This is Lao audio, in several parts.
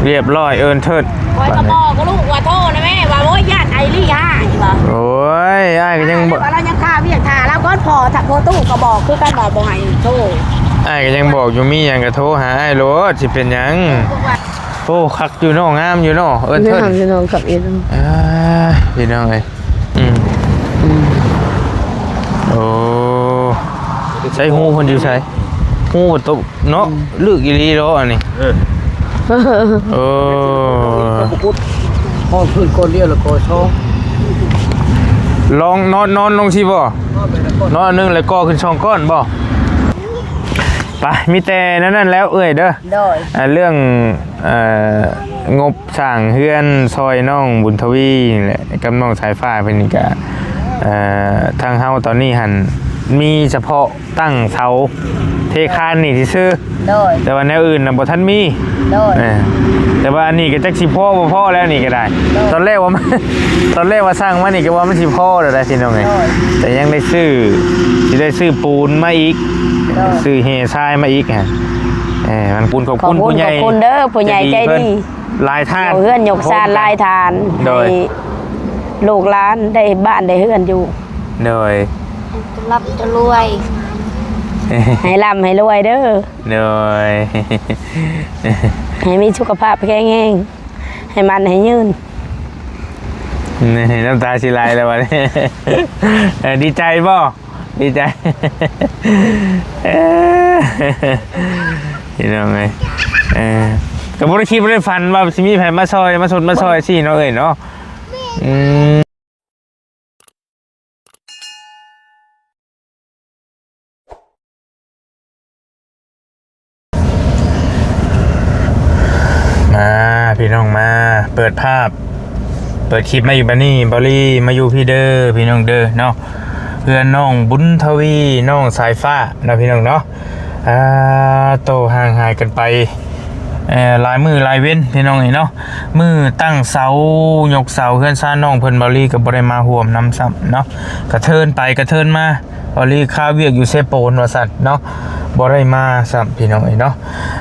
ຮຽບຮ້ອຍ ເອີ້ນເທີດ. ຂ້ອຍກໍບອກລູກວ່າໂທນະແມ່ ວ່າ ໂອ້ຍ ຢ້ານໄອລີຮ້າຍວ່າ. ໂອ້ຍ ອ້າຍກໍຍັງບອກ ວ່າລາວຍັງຄາວຽກຖ້າລາວກ່ອນ. ພໍ່ ພໍ່ຕູ້ກໍບອກຄືກັນວ່າບໍ່ໃຫ້ໂທ. ອ້າຍກໍຍັງບອກຢູ່ ມີຫຍັງກໍໂທຫາອ້າຍໂລດ ຊິເປັນຫຍັງ. ໂອ້ ຄັກຢູ່ເນາະ ງາມຢູ່ເນາະ ເອີ້ນເທີດ. ງາມຢູ່ເນາະ ຄັກອີ່ຫຼີ. ອ່າ ພີ່ນ້ອງເອີຍ. ອືມ ອືມ ໂອ້ ໃສ ຮູເພິ່ນຢູ່ໃສ? ຮູບໍ່ຕົກເນາະ. ອືມ ລຶກອີ່ຫຼີເນາະອັນນີ້. ເອີ ໂອ້ ພໍພື້ນກ້ອນດຽວແລ້ວກໍສອງ ລອງນອນ ນອນລົງຊີ້ບໍ່? ນອນແລ້ວກໍ ນອນອັນໜຶ່ງແລ້ວກໍຂຶ້ນສອງກ້ອນບໍ່? ໄປ ມີແຕ່ແນວນັ້ນແລ້ວເອື້ອຍເດີ. ໂດຍ ອ່າ ເລື່ອງ ເອີ ງົບສ້າງເຮືອນຊ່ອຍນ້ອງບຸນທະວີນີ້ແຫຼະ ກັບນ້ອງສາຍຟ້າເພິ່ນນີ້ກະ ເອີ ທາງເຮົາຕອນນີ້ຫັ້ນມີສະເພາະຕັ້ງເສົາເທຄານນີ້ຊື່ໆ. ໂດຍ ແຕ່ວ່າແນວອື່ນນະບໍ່ທັນມີ. ໂດຍ ເອີ ແຕ່ວ່າອັນນີ້ກໍຈັກຊິພໍບໍ່ພໍແລ້ວນີ້ກໍໄດ້. ໂດຍ ຕອນແລກວ່າ ຕອນແລກວ່າສັ່ງມານີ້ກໍວ່າມັນຊິພໍແລ້ວໄດ໋ພີ່ນ້ອງເອີຍ. ໂດຍ ແຕ່ຍັງໄດ້ຊື້ ຊິໄດ້ຊື້ປູນມາອີກ. ໂດຍ ຊື້ແຮ່ຊາຍມາອີກ. ເອີ ມັນ ຂອບຄຸນ ຂອບຄຸນ ຂອບຄຸນ ຜູ້ໃຫຍ່ ຂອບຄຸນເດີ ຜູ້ໃຫຍ່ໃຈດີ ໃຈດີເພິ່ນ ຫຼາຍທ່ານ ຍົກເຮືອນຍົກຊານຫຼາຍທ່ານ. ໂດຍ ໃຫ້ລູກຫຼານໄດ້ບ້ານໄດ້ເຮືອນຢູ່. ໂດຍ ຈະລ່ຳຈະລວຍ ໃຫ້ລ່ຳໃຫ້ລວຍເດີ. ໂດຍ ໃຫ້ມີສຸຂະພາບແຂງແຮງ ໃຫ້ໝັ້ນໃຫ້ຍືນ. ນີ້ນ້ຳຕາຊິໄຫຼແລ້ວບັດນີ້. ເອີ ດີໃຈບໍ່? ດີໃຈ ເອີ ພີ່ນ້ອງເອີຍ. ເອີ ກໍບໍ່ໄດ້ຄິດບໍ່ໄດ້ຝັນວ່າຊິມີໃຜມາຊ່ອຍ ມາຊົດມາຊ່ອຍຊີ້ເນາະເອີຍເນາະ. ອືມ ມາພີ່ນ້ອງມາ ເປີດພາບ ເປີດຄລິບມາອີກບັດນີ້ ເບົາລີມາຢູ່ພີ້ເດີພີ່ນ້ອງເດີເນາະ. ເຮືອນນ້ອງບຸນທະວີ ນ້ອງສາຍຟ້າເນາະພີ່ນ້ອງເນາະ. ອ່າ ໂຕ ຫ່າງຫາຍກັນໄປ ເອີ ຫຼາຍມື້ຫຼາຍເວັນພີ່ນ້ອງເອີຍເນາະ. ມື້ຕັ້ງເສົາ ຍົກເສົາເຮືອນຊານນ້ອງເພິ່ນ ເບົາລີກໍບໍ່ໄດ້ມາຮ່ວມນຳຊ້ຳເນາະ. ກະເທີນໄປກະເທີນມາ ເບົາລີຄາວຽກຢູ່ເຊໂປນວ່າຊັ້ນເນາະ ບໍ່ໄດ້ມາຊ້ຳພີ່ນ້ອງເອີຍເນາະ.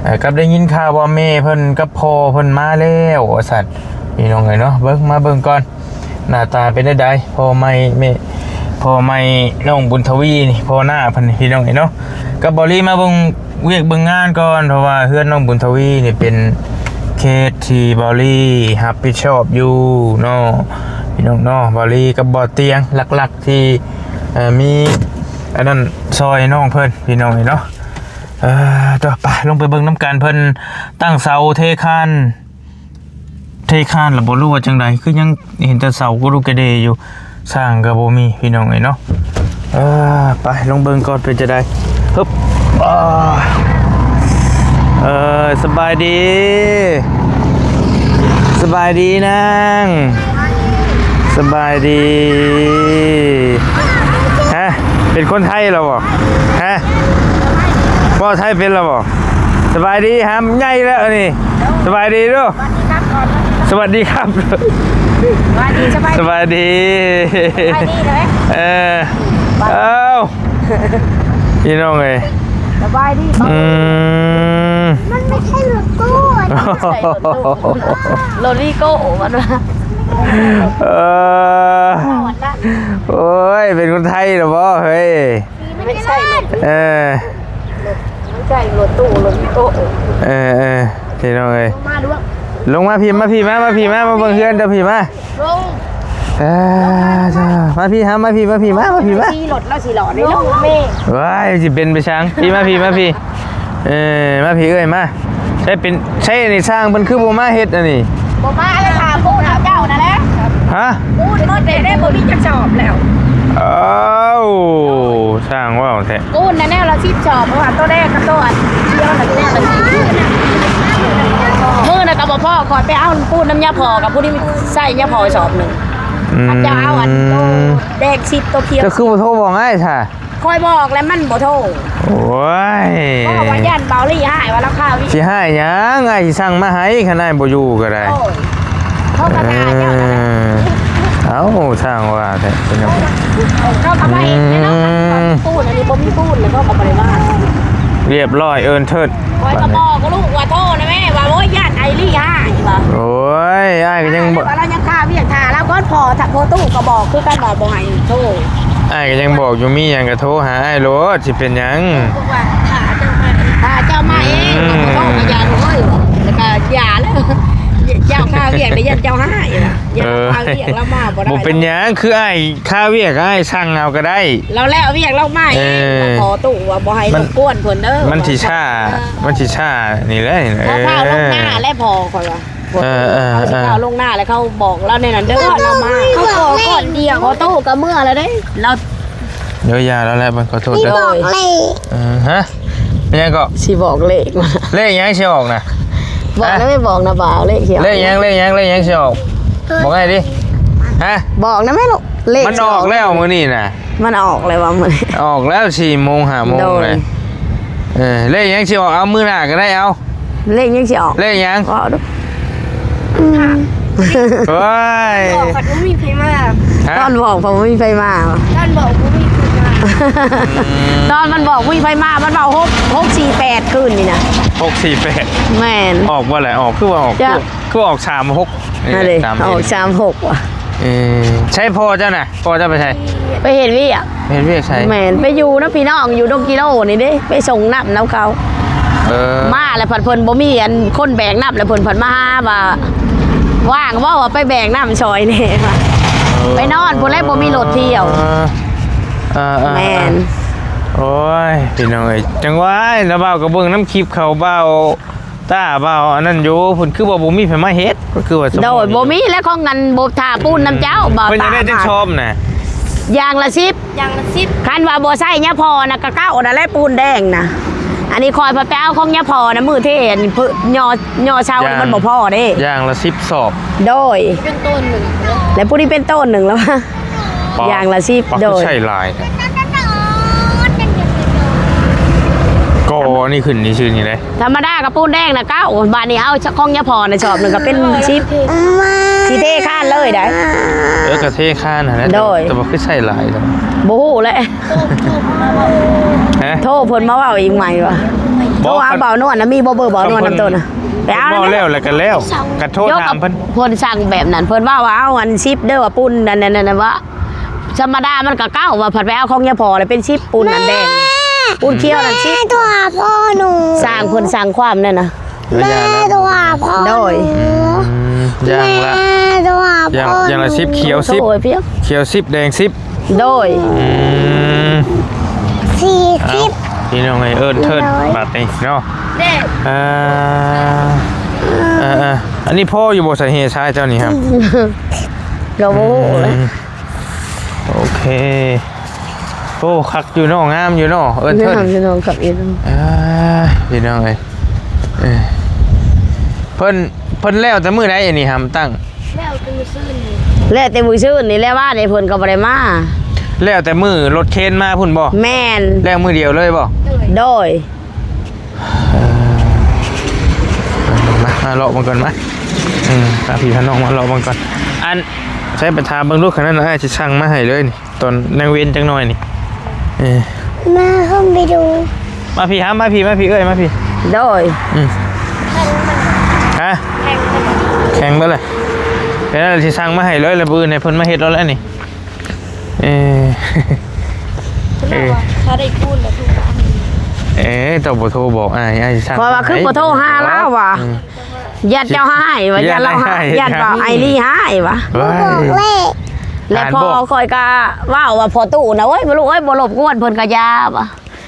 ເອີ ກັບໄດ້ຍິນຂ່າວວ່າແມ່ເພິ່ນກັບພໍ່ເພິ່ນມາແລ້ວວ່າຊັ້ນພີ່ນ້ອງເອີຍເນາະ. ເບິ່ງ ມາເບິ່ງກ່ອນ ໜ້າຕາເປັນແນວໃດ ພໍ່ໃໝ່ແມ່ ພໍ່ໃໝ່ນ້ອງບຸນທະວີນີ້ ພໍ່ນ້າເພິ່ນພີ່ນ້ອງເອີຍເນາະ. ກັບເບົາລີມາເບິ່ງວຽກເບິ່ງງານກ່ອນ ເພາະວ່າເຮືອນນ້ອງບຸນທະວີນີ້ເປັນເຂດທີ່ເບົາລີຮັບຜິດຊອບຢູ່ເນາະ ພີ່ນ້ອງເນາະ. ເບົາລີກັບບໍ່ຕຽງ ຫຼັກໆ ທີ່ ເອີ ມີອັນນັ້ນຊ່ອຍນ້ອງເພິ່ນພີ່ນ້ອງເອີຍເນາະ. ເອີ ຕໍ່ໄປ ລົງໄປເບິ່ງນຳກັນ ເພິ່ນຕັ້ງເສົາເທຄານ ເທຄານລະບໍ່ ຫຼືວ່າຈັ່ງໃດ ຄືຍັງເຫັນແຕ່ເສົາກະດຸກກະເດຢູ່ ຊ່າງກໍບໍ່ມີພີ່ນ້ອງເອີຍເນາະ. ເອີ ໄປລົງເບິ່ງກ່ອນເປັນຈັ່ງໃດ. ຮຶບ ອາ ເອີ ສະບາຍດີ ສະບາຍດີນາງ ສະບາຍດີ. ຮະ ເປັນຄົນໄທລະບໍ່? ຮະ ເວົ້າໄທເປັນລະບໍ່? ສະບາຍດີ ຫາໃຫຍ່ແລ້ວອັນນີ້. ສະບາຍດີດູ ສະຫວັດດີຄັບ ສະຫວັດດີ ສະບາຍດີ ສະບາຍດີ ສະບາຍດີເດີ. ເອີ ເອົ້າ ພີ່ນ້ອງເອີຍ ສະບາຍດີ. ອືມ ມັນໄມ່ໃຊ່ລົດຕູ້ ລົດວີໂກ້ມັນວ່າ. ເອີ ໂອ້ຍ ເປັນຄົນໄທລະບໍ່ເຮີ້ຍ? ມັນບໍ່ໃຊ່ລົດຕູ້ ເອີ ມັນໃຊ່ລົດຕູ້ ລົດວີໂກ້. ເອີ ເອີ ພີ່ນ້ອງເອີຍ ລົງມາດ້ວຍ ລົງມາພີ້ ມາພີ້ ມາ ມາພີ້ ມາ ມາເບິ່ງເຮືອນເຈົ້າພີ້ ມາ ລົງ ເອີ ມາພີ້ ມາພີ້ ມາ ມາພີ້ ມາ ມາພີ້ ມາ ມາພີ້ ມາ. ຂີ່ລົດລາວຊິຫຼໍ່ໄດ້ລົງແມ່ ວ້າຍ ຊິເປັນໄປສັງ ພີ້ ມາພີ້ ມາພີ້ ເອີ ມາພີ້ເອື້ອຍ ມາ. ໃຊ້ເປັນ ໃຊ້ອັນນີ້ ຊ່າງເພິ່ນຄືບໍ່ມາເຮັດອັນນີ້? ບໍ່ມາແລ້ວ ຖ້າປູນເອົາເຈົ້ານັ້ນແຫຼະ. ຮະ? ປູນໝົດເດ້ ບໍ່ມີຈັກສອບແລ້ວ. ເອົ້າ ຊ່າງເວົ້າແທ້. ປູນນະແນວລະສິບສອບ ເພາະວ່າໂຕແດງກັບໂຕອັນດຽວນະແນວລະສິບ. ມື້ນະກໍບໍ່ພໍ ຂ້ອຍໄປເອົາປູນນຳຍາພໍ່ ກັບຜູ້ນີ້ໃຊ້ຍາພໍ່ສອບໜຶ່ງ. ອືມ ເຂົາເຈົ້າເອົາອັນໂຕແດງສິບ ໂຕຂຽວ ເຈົ້າຄືບໍ່ໂທບອກອ້າຍຊະ? ຂ້ອຍບອກແລ້ວມັນບໍ່ໂທ. ໂອ້ຍ ເວົ້າວ່າຢ້ານເບົາລີຮ້າຍວ່າລາຄາວິ ຊິຮ້າຍຫຍັງ? ອ້າຍຊິສັ່ງມາໃຫ້ ຄັນອ້າຍບໍ່ຢູ່ກໍໄດ້. ໂອ້ຍ ເຂົາກໍດ່າເຈົ້ານັ້ນແຫຼະ. ເອີ ເອົ້າ ຊ່າງວ່າແທ້ ເຂົາກໍມາເຮັດແລ້ວເນາະ. ອືມ ປູນອັນນີ້ບໍ່ມີປູນ ແລ້ວເຂົາກໍບໍ່ໄດ້ວ່າ. ຮຽບຮ້ອຍ ເອີ້ນເທີດ. ຂ້ອຍກໍບອກລູກວ່າ ໂທນະແມ່ ວ່າ ໂອ້ຍ ຢ້ານໄອລີຮ້າຍ ໂອ້ຍ ອ້າຍກໍຍັງບອກ ວ່າລາວຍັງຄາວຽກຖ້າລາວກ່ອນ ພໍ່ ພໍ່ຕູ້ກໍບອກຄືກັນວ່າບໍ່ໃຫ້ໂທ. ອ້າຍກໍຍັງບອກຢູ່ ມີຫຍັງກໍໂທຫາອ້າຍໂລດ ຊິເປັນຫຍັງ? ບອກວ່າຖ້າເຈົ້າມາ ຖ້າເຈົ້າມາເອງ ອືມ ກໍບໍ່ຕ້ອງມາຢ່າເລີຍ ແລ້ວກໍຢ່າແລ້ວ ເຈົ້າຄາວຽກໄດ້ ຢ້ານເຈົ້າຮ້າຍ ເອີ ຢ້ານຄາວຽກລາວມາບໍ່ໄດ້ ບໍ່ເປັນຫຍັງ ຄືອ້າຍຄາວຽກ ອ້າຍສັ່ງເອົາກໍໄດ້ ລາວແລ້ວວຽກລາວມາເອງ ເອີ ຂໍຕູ້ວ່າບໍ່ໃຫ້ລົບກວນເພິ່ນເດີ ມັນຊິຊ້າ ເອີ ມັນຊິຊ້ານີ້ແຫຼະ ເອີ ຖ້າລາວລົງໜ້າແລ້ວພໍ່ຂ້ອຍວ່າ ເອີ ເອີ ເຂົາຊິ ເອີ ເຂົ້າລົງໜ້າແລ້ວເຂົາບອກລາວແນວນັ້ນເດີ ລາວມາ ເຂົາຂໍກ່ອນດຽວ ຂໍຕູ້ກໍເມືອແລ້ວເດ້ ລາວ ເດີ ຢ່າລາວແຫຼະ ເບິ່ງ ຂໍໂທດເດີ ບອກເລີກ ເອີ ຮະ ແມ່ນຫຍັງເກາະ? ຊິບອກເລກ ເລກຫຍັງຊິອອກນະ? ບອກນະ ຮະ ແມ່ ບອກນະ ບ່າວ ເລກຊິອອກ ເລກຫຍັງ ເລກຫຍັງ ເລກຫຍັງຊິອອກ? ບອກອ້າຍຕິ ຮະ ບອກນະແມ່ລູກ ເລກ ມັນອອກແລ້ວມື້ນີ້ນະ ມັນອອກແລ້ວວ່າມື້ນີ້ ອອກແລ້ວສີ່ໂມງ ຫ້າໂມງ ໂດຍ ເລີຍ ເອີ ເລກຫຍັງຊິອອກ? ເອົາມື້ໜ້າກໍໄດ້ ເອົາ ເລກຫຍັງຊິອອກ? ເລກຫຍັງ? ເວົ້າດູ ອືມ ໂອ້ຍ ບອກຄັນບໍ່ມີໃຜມາ ຮະ ຕອນບອກບໍ່ມີໃຜມາ ຕອນບອກບໍ່ມີໃຜມາ ອືມ ຕອນມັນບອກບໍ່ມີໃຜມາ ມັນເວົ້າຫົກ ຫົກສີ່ແປດ ຄືນນີ້ນະ ຫົກສີ່ແປດ ແມ່ນ ອອກບໍ່ແຫຼະ? ອອກ ຄືວ່າອອກ ຄື ຄືອອກສາມຫົກ ເອີ ນັ້ນເດ້ ຕາມ ອອກສາມຫົກວ່ະ ເອີ ໃສພໍ່ເຈົ້ານະ? ພໍ່ເຈົ້າໄປໃສ? ໄປເຮັດວຽກ ເຮັດວຽກໃສ? ແມ່ນ ໄປຢູ່ນຳພີ່ນ້ອງຢູ່ດົງກິໂລນີ້ເດ້ ໄປສົ່ງນ້ຳນຳເຂົາ ເອີ ມາແລ້ວພັດເພິ່ນບໍ່ມີອັນຄົນແບກນ້ຳ ແລ້ວເພິ່ນພັດມາຫາວ່າ ວ່າງບໍ່ ວ່າໄປແບກນ້ຳຊ່ອຍແດ່ວ່າ ເອີ ໄປນອນພຸ້ນແຫຼະ ບໍ່ມີລົດທ່ຽວ ເອີ ເອີ ເອີ ແມ່ນ ໂອ້ຍ ພີ່ນ້ອງເອີຍ ຈັ່ງວ່າລະ ບ່າວກໍເບິ່ງນຳຄລິບເຂົາ ບ່າວ ຕາ ບ່າວອັນນັ້ນຢູ່ ເພິ່ນຄືວ່າບໍ່ມີໃຜມາເຮັດ ກໍຄືວ່າ ໂດຍ ບໍ່ມີແຫຼະ ຂອງອັນບໍ່ ຖ້າປູນນຳເຈົ້າ ບ່າວ ເພິ່ນຢາກໄດ້ຈັກຊອບນະ? ຢ່າງລະສິບ ຢ່າງລະສິບ ຄັນວ່າບໍ່ໃຊ້ຍາພໍນະ ກະເກົ້ານັ້ນແຫຼະ ປູນແດງນະ ອັນນີ້ຂ້ອຍພັດໄປເອົາຂອງຍາພໍນະ ມື້ເທອັນ ຍໍ ຍໍເຊົານີ້ມັນບໍ່ພໍເດ້ ຢ່າງລະສິບຊອບ ໂດຍ ເປັນໂຕນໜຶ່ງ ແລະຜູ້ນີ້ເປັນໂຕນໜຶ່ງແລ້ວ ຢ່າງລະສິບ ປະ ໂດຍ ຄືໃຊ້ຫຼາຍແທ້ ກໍອັນນີ້ຂຶ້ນຊື່ໆນີ້ເດ້ ທຳມະດາກະປູນແດງນະເກົ້າ ບາດນີ້ເອົາຂອງຍາພໍນະ ຊອບໜຶ່ງກະເປັນສິບ ຊິເທຄານເລີຍໄດ໋ ເອີ ກະເທຄານຫັ້ນແຫຼະ ໂດຍ ແຕ່ວ່າຄືໃຊ້ຫຼາຍແທ້ ບໍ່ຮູ້ແຫຼະ ຮະ ໂທເພິ່ນມາເວົ້າອີກໃໝ່ວ່າ ໂທຫາບ່າວນວນນະ ມີບໍ່ເບີບ່າວນວນນຳໂຕນະ? ໄປເອົາແລ້ວ ແລ້ວກະແລ້ວ ກະໂທຖາມເພິ່ນ ເພິ່ນສັ່ງແບບນັ້ນ ເພິ່ນເວົ້າວ່າເອົາອັນສິບເດີ ວ່າປູນອັນນັ້ນ ອັນນັ້ນວ່າ ທຳມະດາມັນກະເກົ້າ ວ່າພັດໄປເອົາຂອງຍາພໍແລ້ວເປັນສິບ ປູນອັນແດງ ແມ່ ປູນຂຽວນັ້ນສິບ ແມ່ ໂທຫາພໍ່ໜູ ສ້າງເພິ່ນສ້າງຄວາມນັ້ນນະ ແມ່ ໂທຫາພໍ່ ໂດຍ ໜູ ອືມ ຢ່າງລະ ແມ່ ໂທຫາພໍ່ ຢ່າງລະສິບ ໜູ ຂຽວສິບ ໂອ້ຍ ຂຽວສິບ ແດງສິບ ໂດຍ ອືມ ສີ່ສິບ ເອົ້າ ພີ່ນ້ອງເອີຍ ເອີ້ນເທີ້ນ ໂດຍ ບາດນີ້ເນາະ ເດ້ ອ່າ ເອີໆ ອັນນີ້ພໍຢູ່ບໍ່ ສາເຫດຊາຍເຈົ້ານີ້ ຮະ ກໍບໍ່ຮູ້ແຫຼະ ອືມ ໂອເຄ ໂອ້ ຄັກຢູ່ເນາະ ງາມຢູ່ເນາະ ເອີ້ນເທີ້ນ ງາມຢູ່ເນາະ ຄັກອີ່ຫຼີ ອ່າ ພີ່ນ້ອງເອີຍ ເອີ ເພິ່ນ ເພິ່ນແລ້ວແຕ່ມື້ໃດອັນນີ້ຫຳຕັ້ງ? ແລ້ວແຕ່ມື້ຊືນນີ້ ແລ້ວແຕ່ມື້ຊືນນີ້ແຫຼະ ວານນີ້ເພິ່ນກໍບໍ່ໄດ້ມາ ແລ້ວແຕ່ມື້ລົດເຄນມາພຸ້ນບໍ່? ແມ່ນ ແລ້ວມື້ດຽວເລີຍບໍ່? ໂດຍ ໂດຍ ເອີ ມາ ມາເລາະເບິ່ງກ່ອນມາ ອືມ ພາພີ່ພານ້ອງມາເລາະເບິ່ງກ່ອນ ອັນ ໃຊ້ໄປຖາມເບິ່ງລູກ ຄັນນັ້ນອ້າຍຊິສັ່ງມາໃຫ້ເລີຍນີ້ ຕອນຍັງເວັນຈັກໜ້ອຍນີ້ ເອີ ມາເຮົາໄປດູ ມາພີ້ຫາ ມາພີ້ ມາພີ້ເອີຍ ມາພີ້ ໂດຍ ອືມ ຮະ ແຂງເບິດເລີຍ ເປັນອັນຊິສັ່ງມາໃຫ້ເລີຍ ແລ້ວມື້ອື່ນໃຫ້ເພິ່ນມາເຮັດເອົາແລ້ວນີ້ ເອີ ເອີ ຖ້າໄດ້ຄູນແລ້ວໂທຫາ ເອີ ເຈົ້າບໍ່ໂທບອກອ້າຍ ອ້າຍຊິສັ່ງ ເພາະວ່າຄືບໍ່ໂທຫາລາວວ່າ ອືມ ຢ້ານເຈົ້າຮ້າຍວ່າ ຢ້ານລາວຮ້າຍ ຢ້ານວ່າອ້າຍລີ້ຮ້າຍວ່າ ບໍ່ບອກເລກ ແລະພໍ່ຂ້ອຍກະເວົ້າວ່າ ພໍ່ຕູ້ນະ ໂອ້ຍ ລູກເອີຍ ບໍ່ລົບກວນເພິ່ນກະຢ່າວ່າ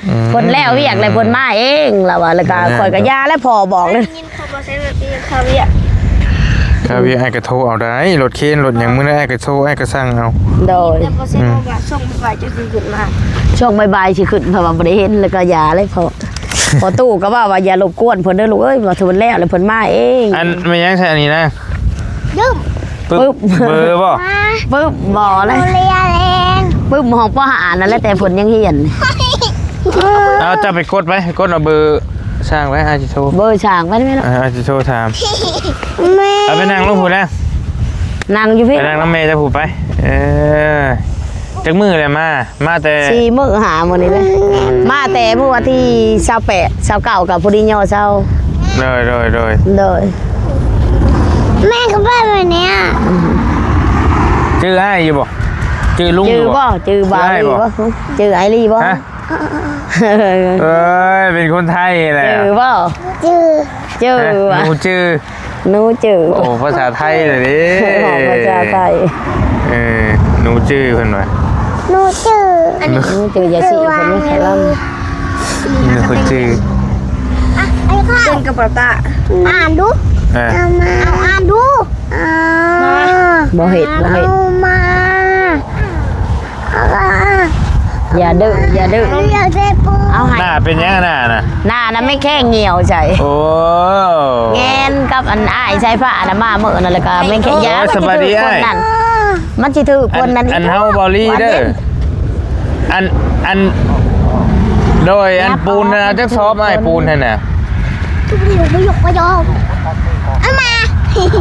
ອືມ ເພິ່ນແລ້ວວຽກແລ້ວເພິ່ນມາເອງລາວວ່າ ແລ້ວກະຂ້ອຍກະຢ່າແລ້ວ ພໍ່ບອກເລີຍ ໄດ້ຍິນເຂົາບໍ່ໃຊ້ແບບນີ້ ຄາວຽກ ຄາວຽກອ້າຍກະໂທເອົາໄດ້ ລົດເຄນລົດຫຍັງ ມື້ນັ້ນອ້າຍກະໂທ ອ້າຍກະສັ່ງເອົາ ໂດຍ ແຕ່ພໍເຊັນບອກວ່າ ອືມ ຊ່ວງບ່າຍໆຈະຊິຂຶ້ນມາ ຊ່ວງບ່າຍໆຊິຂຶ້ນ ເພາະວ່າບໍ່ໄດ້ເຫັນ ແລ້ວກະຢ່າເລີຍພໍ່ ພໍ່ຕູ້ກໍເວົ້າວ່າ ຢ່າລົບກວນເພິ່ນເດີລູກເອີຍ ວ່າເພິ່ນແລ້ວແລ້ວເພິ່ນມາເອງ ອັນແມ່ນຫຍັງໃສ່ອັນນີ້ນະ? ປຶບ ປຶບ ເບີບໍ່? ປຶບບໍ່ແຫຼະ ປຶບຫ້ອງ ປໍຫ້າ ນັ້ນແຫຼະ ແຕ່ເພິ່ນຍັງຮຽນ ເອົາ ເຈົ້າໄປກົດໄປ ກົດເອົາເບີຊ່າງໄວ້ ອ້າຍຊິໂທ ເບີຊ່າງໄວ້ແມ່ເນາະ ເອີ ອ້າຍຊິໂທຖາມ ແມ່ ເອົາໄປນັ່ງລົງພຸ້ນນະ ນັ່ງຢູ່ພີ້ ໄປນັ່ງນຳແມ່ເຈົ້າພຸ້ນໄປ ເອີ ຈັກມື້ແລ້ວມາ? ມາແຕ່ ສີ່ມື້ຫ້າມື້ນີ້ເດ້ ມາແຕ່ມື້ວັນທີຊາວແປດ ຊາວເກົ້າ ກໍພໍດີຍໍເຊົາ ໂດຍ ໂດຍ ໂດຍ ໂດຍ ແມ່ກໍໄປແບບເນີ້ຍ. ຈື່ອ້າຍຢູ່ບໍ່? ຈື່ລຸງຢູ່ບໍ່? ຈື່ບໍ່? ຈື່ບ່າວລີບໍ່? ຈື່ອ້າຍບໍ່? ຈື່ອ້າຍລີບໍ່? ຮະ? ເອີຍ ເປັນຄົນໄທແຫຼະ. ຈື່ບໍ່? ຈື່. ຈື່ຫວະ? ໜູຈື່. ໜູຈື່. ໂອ້ ພາສາໄທເລີຍເດ້. ເວົ້າພາສາໄທ. ເອີ ໜູຈື່ເພິ່ນວ່າ. ໜູຈື່. ອັນນີ້ໜູຈື່ ຢ່າຊິເພິ່ນນະ ລຳ. ໜູຈື່. ອ່ານ ເປັນກະເປົາຕາ. ອ່ານດູ. ເອີ ເອົາມາ ເອົາ ອ່ານດູ. ອ່າ ບໍ່ເຮັດ ບໍ່ເຮັດ. ເອົາມາ. ຢ່າດື້ ຢ່າດື້. ເອົາໃຫ້. ໜ້າເປັນຫຍັງໜ້ານະ? ໜ້ານະແມ່ນແຂ້ງຫ່ຽວໃສ່. ໂອ້ ແງນກັບອັນອ້າຍສາຍຟ້ານະ ມາມື້ນັ້ນ ແລ້ວກໍແມ່ນແຂ້ງ. ໂອ້ ຢ່າ ສະບາຍດີອ້າຍ. ມັນຊິຖືກຄົນນັ້ນ ອັນເຮົາບໍ່ລີເດີ. ອັນ ອັນ ໂດຍ ອັນປູນນະ ຈັກຊອບອ້າຍ ປູນຫັ້ນນະ? ທຸບດີບໍ່ຍົກບໍ່ຍອມ. ເອົາມາ. ເອີ ເ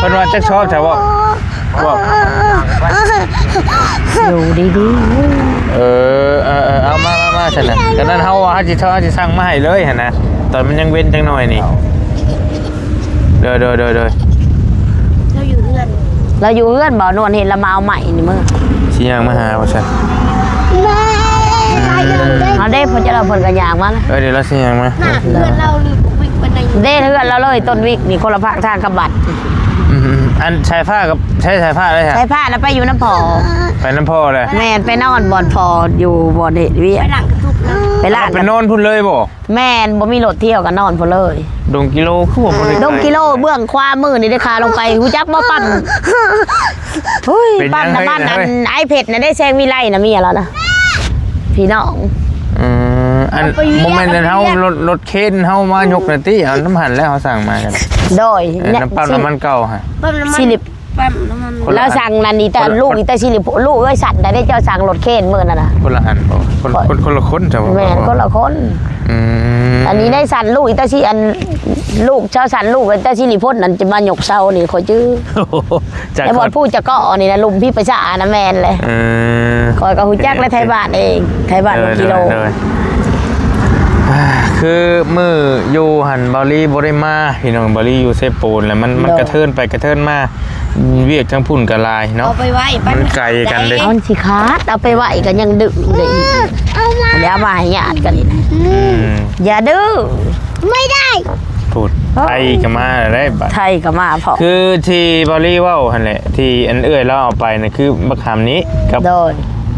ພິ່ນວ່າຈັກຊອບ ແທ້ບໍ່? ບອກ ຢູ່ດີໆ. ເອີ ເອີ ເອີ ເອົາມາ ມາ ມາຊັ້ນນະ. ຈັ່ງນັ້ນເຮົາວ່າເຮົາຊິ ເຮົາຊິສັ່ງມາໃຫ້ເລີຍຫັ້ນນະ ຕອນມັນຍັງເວັນຈັກໜ້ອຍນີ້. ໂດຍ ໂດຍ ໂດຍ ໂດຍ. ລາວຢູ່ເຮືອນ ລາວຢູ່ເຮືອນບໍ່? ນວນເຫັນລາວມາເອົາໃໝ່ນີ້ມື້ ຊິຍ່າງມາຫາວ່າຊັ້ນ. ເອົາເດ້ ເພິ່ນຈະ ເພິ່ນກໍຍ່າງມາ. ເອີ ດຽວລາວຊິຍ່າງມາ. ເຮືອນລາວນີ້ ເດ້ ເຮືອນລາວເລີຍ ຕົ້ນວິກນີ້ ຄົນລະພາກທາງກັບວັດ. ອືມ ອັນສາຍຟ້າກັບ ໃຊ້ສາຍຟ້າໄດ້ຫະ? ສາຍຟ້າລະໄປຢູ່ນຳພໍ່. ໄປນຳພໍ່ເລີຍ. ແມ່ນ ໄປນອນບ່ອນພໍ່ ຢູ່ບ່ອນເຮັດວຽກ. ໄປລ້າງ ໄປນອນພຸ້ນເລີຍບໍ່? ແມ່ນ ບໍ່ມີລົດທ່ຽວກໍນອນພຸ້ນເລີຍ. ດົງກິໂລຄືວ່າບໍ່ໄດ້ ດົງກິໂລເບື້ອງຂວາມືນີ້ເດ້ ຂາລົງໄປ ຮູ້ຈັກບໍ່? ປ້ຳ ໂອ້ຍ ປ້ຳນ້ຳມັນ ອັນອ້າຍເພັດນະເດ້ ແຊງວິໄລນະ ເມຍລາວນະ ພີ່ນ້ອງ. ເອີ ອັນບໍ່ແມ່ນອັນເຮົາ ລົດ ລົດເຄນເຮົາມາຍົກນະຕິ ເອົານຳຫັ້ນແລ້ວເຮົາສັ່ງມາກັນ. ໂດຍ ເອີ ນ້ຳປ້ຳນ້ຳມັນເກົ່າຫະ ຊິລິບ ປ້ຳນ້ຳມັນ. ລາວສັ່ງນັ້ນອີຕາ ລູກອີຕາຊິລິບ ລູກເອີຍ ສັດໄດ້ເຈົ້າສັ່ງລົດເຄນມື້ນັ້ນນະ. ຄົນລະຫັ້ນບໍ່? ຄົນ ຄົນ ຄົນລະຄົນເຈົ້າ. ແມ່ນ ຄົນລະຄົນ. ອືມ ອັນນີ້ໄດ້ສັ່ນລູກອີຕາຊິ ອັນ ລູກເຈົ້າສັ່ນ ລູກອີຕາຊິລິພົນນັ້ນຈະມາຍົກເສົານີ້ ຂ້ອຍຈື່. ແລ້ວບໍ່ ຜູ້ຈະເກາະອັນນີ້ນະ ລຸມພີປະຊານະ ແມ່ນແຫຼະ. ເອີ ຂ້ອຍກໍຮູ້ຈັກແຫຼະ ໄທບ້ານເອງ ໄທບ້ານກິໂລ. ຄືມື້ຢູ່ຫັ້ນ ເບົາລີບໍ່ໄດ້ມາ ພີ່ນ້ອງ. ເບົາລີຢູ່ເຊໂປນ ແລ້ວມັນ ມັນກະເທີນໄປກະເທີນມາ ວຽກທາງພຸ້ນກໍຫຼາຍເນາະ. ເອົາໄປໄວ້ ມັນໄກກັນເດ້. ເອົາ ມັນຊິຂາດ ເອົາໄປໄວ້ກໍຍັງດື້ເດ້. ເອົາມາ ດຽວເອົາມາໃຫ້ຍາດກັນອີກ. ອືມ ຢ່າດື້. ໄມ່ໄດ້ ພຸດ ໄທກໍມາແລ້ວເດ້ ບາດ ໄທກໍມາພ້ອມ. ຄືທີ່ເບົາລີເວົ້າຫັ້ນແຫຼະ ທີ່ອັນເອື້ອຍລາວເອົາໄປນະ ຄືບັກຫຳນີ້ກັບ ໂດຍ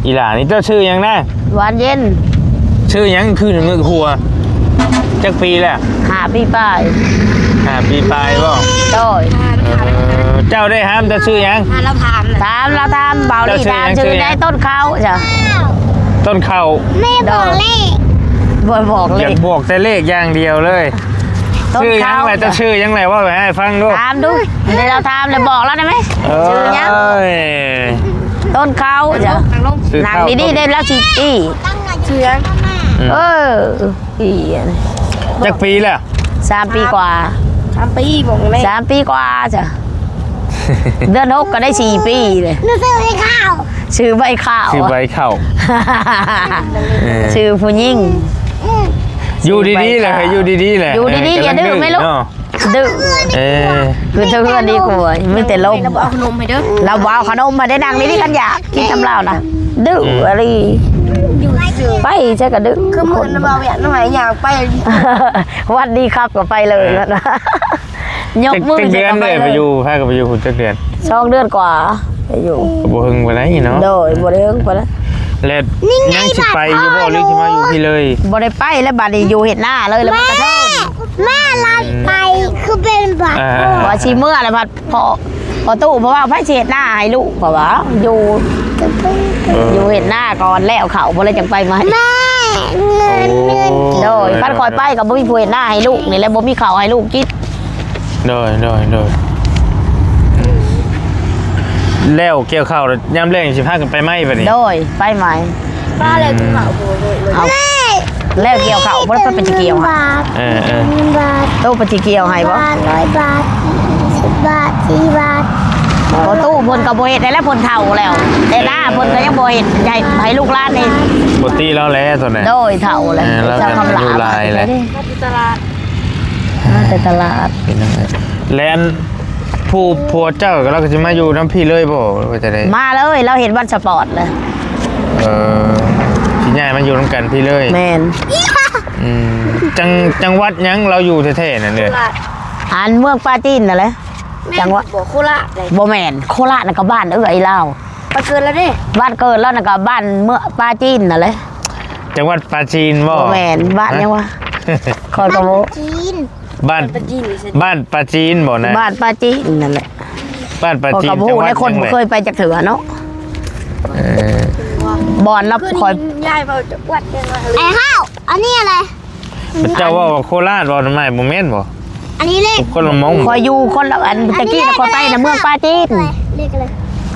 ອີຫຼ້ານີ້. ເຈົ້າຊື່ຫຍັງນະ? ຫວານເຢັນ. ຊື່ຫຍັງ? ຄືງຶກຫົວ. ຈັກປີແລ້ວ? ຫ້າປີປາຍ. ຫ້າປີປາຍບໍ່? ໂດຍ. ເອີ ເຈົ້າໄດ້ຖາມ ເຈົ້າຊື່ຫຍັງ? ຖາມລາວຖາມນະ ຖາມລາວຖາມ ເບົາລີຖາມຊື່ໃດ? ຕົ້ນເຂົ້າ ຈ້ະ ຕົ້ນເຂົ້າ. ແມ່ບອກເລກ. ບໍ່ບອກເລກ ຢາກບອກແຕ່ເລກຢ່າງດຽວເລີຍ. ຊື່ຫຍັງແຫຼະ? ເຈົ້າຊື່ຫຍັງແຫຼະ? ເວົ້າໃຫ້ອ້າຍຟັງດູ. ຖາມດູ ໃຫ້ລາວຖາມແລ້ວບອກລາວໄດ້ໄໝ? ເອີຍ ຊື່ຫຍັງ? ຕົ້ນເຂົ້າ ຈ້ະ ນັ່ງດີໆ ເດ້ລາວຊິຕີ. ຊື່ຫຍັງ? ອືມ ເອີ ປີອັນນີ້ ຈັກປີແລ້ວ? ສາມປີກວ່າ. ສາມປີບໍ່ແມ່? ສາມປີກວ່າ ຈ້ະ. ເດືອນຫົກກໍໄດ້ສີ່ປີເລີຍ. ໜູຊື້ໃບເຂົ້າ ຊື້ໃບເຂົ້າ ຊື້ໃບເຂົ້າ. ເອີ ຊື່ຜູ້ຍິງ. ຢູ່ດີໆແຫຼະ ຢູ່ດີໆແຫຼະ. ຢູ່ດີໆ ຢ່າດື້ແມ່ລູກ ເອີ ກຳລັງດື້ເນາະ ດື້. ເອີ ຄືເທິງເຮືອນດີກວ່າ ມີແຕ່ລົມ. ລາວບໍ່ເອົາຂະໜົມໃຫ້ເດີ ລາວບໍ່ເອົາຂະໜົມໃຫ້ເດ້. ນັ່ງດີໆ ຄັນຢາກກິນນຳລາວນະ ດື້ ອືມ ອີ່ຫຼີ. ຢູ່ຊື່ ໄປໃສກໍດື້. ຄືມື້ນັ້ນເວົ້າຫຍັງນ້ອຍ ຍ່າງໄປ ຫວັດດີຄັບກໍໄປເລີຍ. ເອີ ຍົກມື ຈັກເດືອນເລີຍ ໃສ່ກັບໄປເລີຍ. ໄປຢູ່ ພາກັນໄປຢູ່ພຸ້ນຈັກເດືອນ? ສອງເດືອນກວ່າໄປຢູ່. ກໍບໍ່ເຖິງປານໃດເນາະ. ໂດຍ ບໍ່ເຖິງປານໃດ. ແລ້ວຍັງຊິໄປຢູ່ບໍ່ ຫຼືຊິມາຢູ່ພີ້ເລີຍ? ບໍ່ໄດ້ໄປແລ້ວ ບາດນີ້ຢູ່ເຮັດນາເລີຍ ແລ້ວມັນກະເທີນ. ແມ່ ແມ່ລັດໄປ ອືມ ຄືເປັນບາດ ອ່າ ວ່າຊິເມືອແລ້ວ ພັດພໍ່ ພໍ່ຕູ້ເພິ່ນວ່າ ໃຜຊິເຮັດນາໃຫ້ລູກ? ເພິ່ນວ່າຢູ່ ເອີ ຢູ່ເຮັດນາກ່ອນ ແລ້ວເຂົ້າພຸ້ນແລ້ວຈັ່ງໄປໃໝ່. ແມ່ ເງິນ ໂອ້ ເງິນ ໂດຍ ໂດຍ ຄັນຂ້ອຍໄປກໍບໍ່ມີຜູ້ເຮັດນາໃຫ້ລູກນີ້ແຫຼະ ບໍ່ມີເຂົ້າໃຫ້ລູກກິນ. ໂດຍ ໂດຍ ໂດຍ ອືມ ແລ້ວກ່ຽວເຂົ້າ ຍາມແລ້ງຊິພາກັນໄປໃໝ່ບາດນີ້. ໂດຍ ໄປໃໝ່. ປ້າແລ້ວກິນເຂົ້າ ອືມ ໂອ້ຍ ເອົາ ແລ້ວກ່ຽວເຂົ້າ ບໍ່ໄດ້ໄປຊິກ່ຽວໃຫ້. ເອີ ເອີ ໂຕໄປຊິກ່ຽວໃຫ້ບໍ່? ບາດ ຮ້ອຍບາດ ສິບບາດ ສີ່ບາດ. ພໍ່ຕູ້ເພິ່ນກໍບໍ່ເຮັດໃຫ້ແລ້ວ ເພິ່ນເຖົ້າແລ້ວ ແຕ່ໜ້າເພິ່ນກໍຍັງບໍ່ເຮັດໃຫ້ ໃຫ້ລູກຫຼານເຮັດ. ບໍ່ຕິລາວແຫຼະຕອນນີ້ ໂດຍ ເຖົ້າແລ້ວ. ເອີ ລາວກໍອາຍຸຫຼາຍແລ້ວ. ມາແຕ່ຕະຫຼາດ ມາແຕ່ຕະຫຼາດ ເປັນຈັ່ງໃດ? ແລະ ອັນຜູ້ ຜົວເຈົ້າລາວກໍຊິມາຢູ່ນຳພີ້ເລີຍບໍ່ ຫຼືວ່າຈັ່ງໃດ? ມາເລີຍ ລາວເຮັດບັດສະປອດເລີຍ. ເອີ ຊິຍ້າຍມາຢູ່ນຳກັນພີ້ເລີຍ. ແມ່ນ. ອືມ ຈັງ ຈັງຫວັດຫຍັງລາວຢູ່ແທ້ໆນັ້ນເອີຍ? ອັນເມືອງປາຈີນນັ້ນແຫຼະ. ແມ່ນ ຈັງຫວັດ ບໍ່ໂຄລາດເດ້. ບໍ່ແມ່ນ ໂຄລາດນັ້ນກໍບ້ານເອື້ອຍລາວ. ບ້ານເກີດລາວເດ້. ບ້ານເກີດລາວນັ້ນກໍບ້ານເມືອງປາຈີນນັ້ນແຫຼະ. ຈັງຫວັດປາຈີນບໍ່? ບໍ່ແມ່ນ ບ້ານຫຍັງວະ? ຂ້ອຍກໍບໍ່ ຈີນ ບ້ານ ບ້ານປາຈີນບໍ່ນະ? ບ້ານປາຈີນນັ້ນແຫຼະ. ບ້ານປາຈີນ ຂ້ອຍກໍບໍ່ຮູ້ ຈັງຫວັດ ໃນຄົນບໍ່ເຄີຍໄປຈັກເທື່ອເນາະ. ເອີ ບ່ອນລາວ ຂ້ອຍ ຍາຍເວົ້າຈະອວດເດ້ວ່າ ໄອ້ຫ້າວ ອັນນີ້ອະໄລ? ເຈົ້າເວົ້າວ່າໂຄລາດ ເວົ້ານຳອ້າຍ ບໍ່ແມ່ນບໍ່? ອັນນີ້ເລກ ຄົນລະໝ່ອງ. ຂ້ອຍຢູ່ຄົນລະ ອັນຕະກີ້ນະ ຂ້ອຍໄປນະເມືອງປາຈີນ ເລກອະໄລ?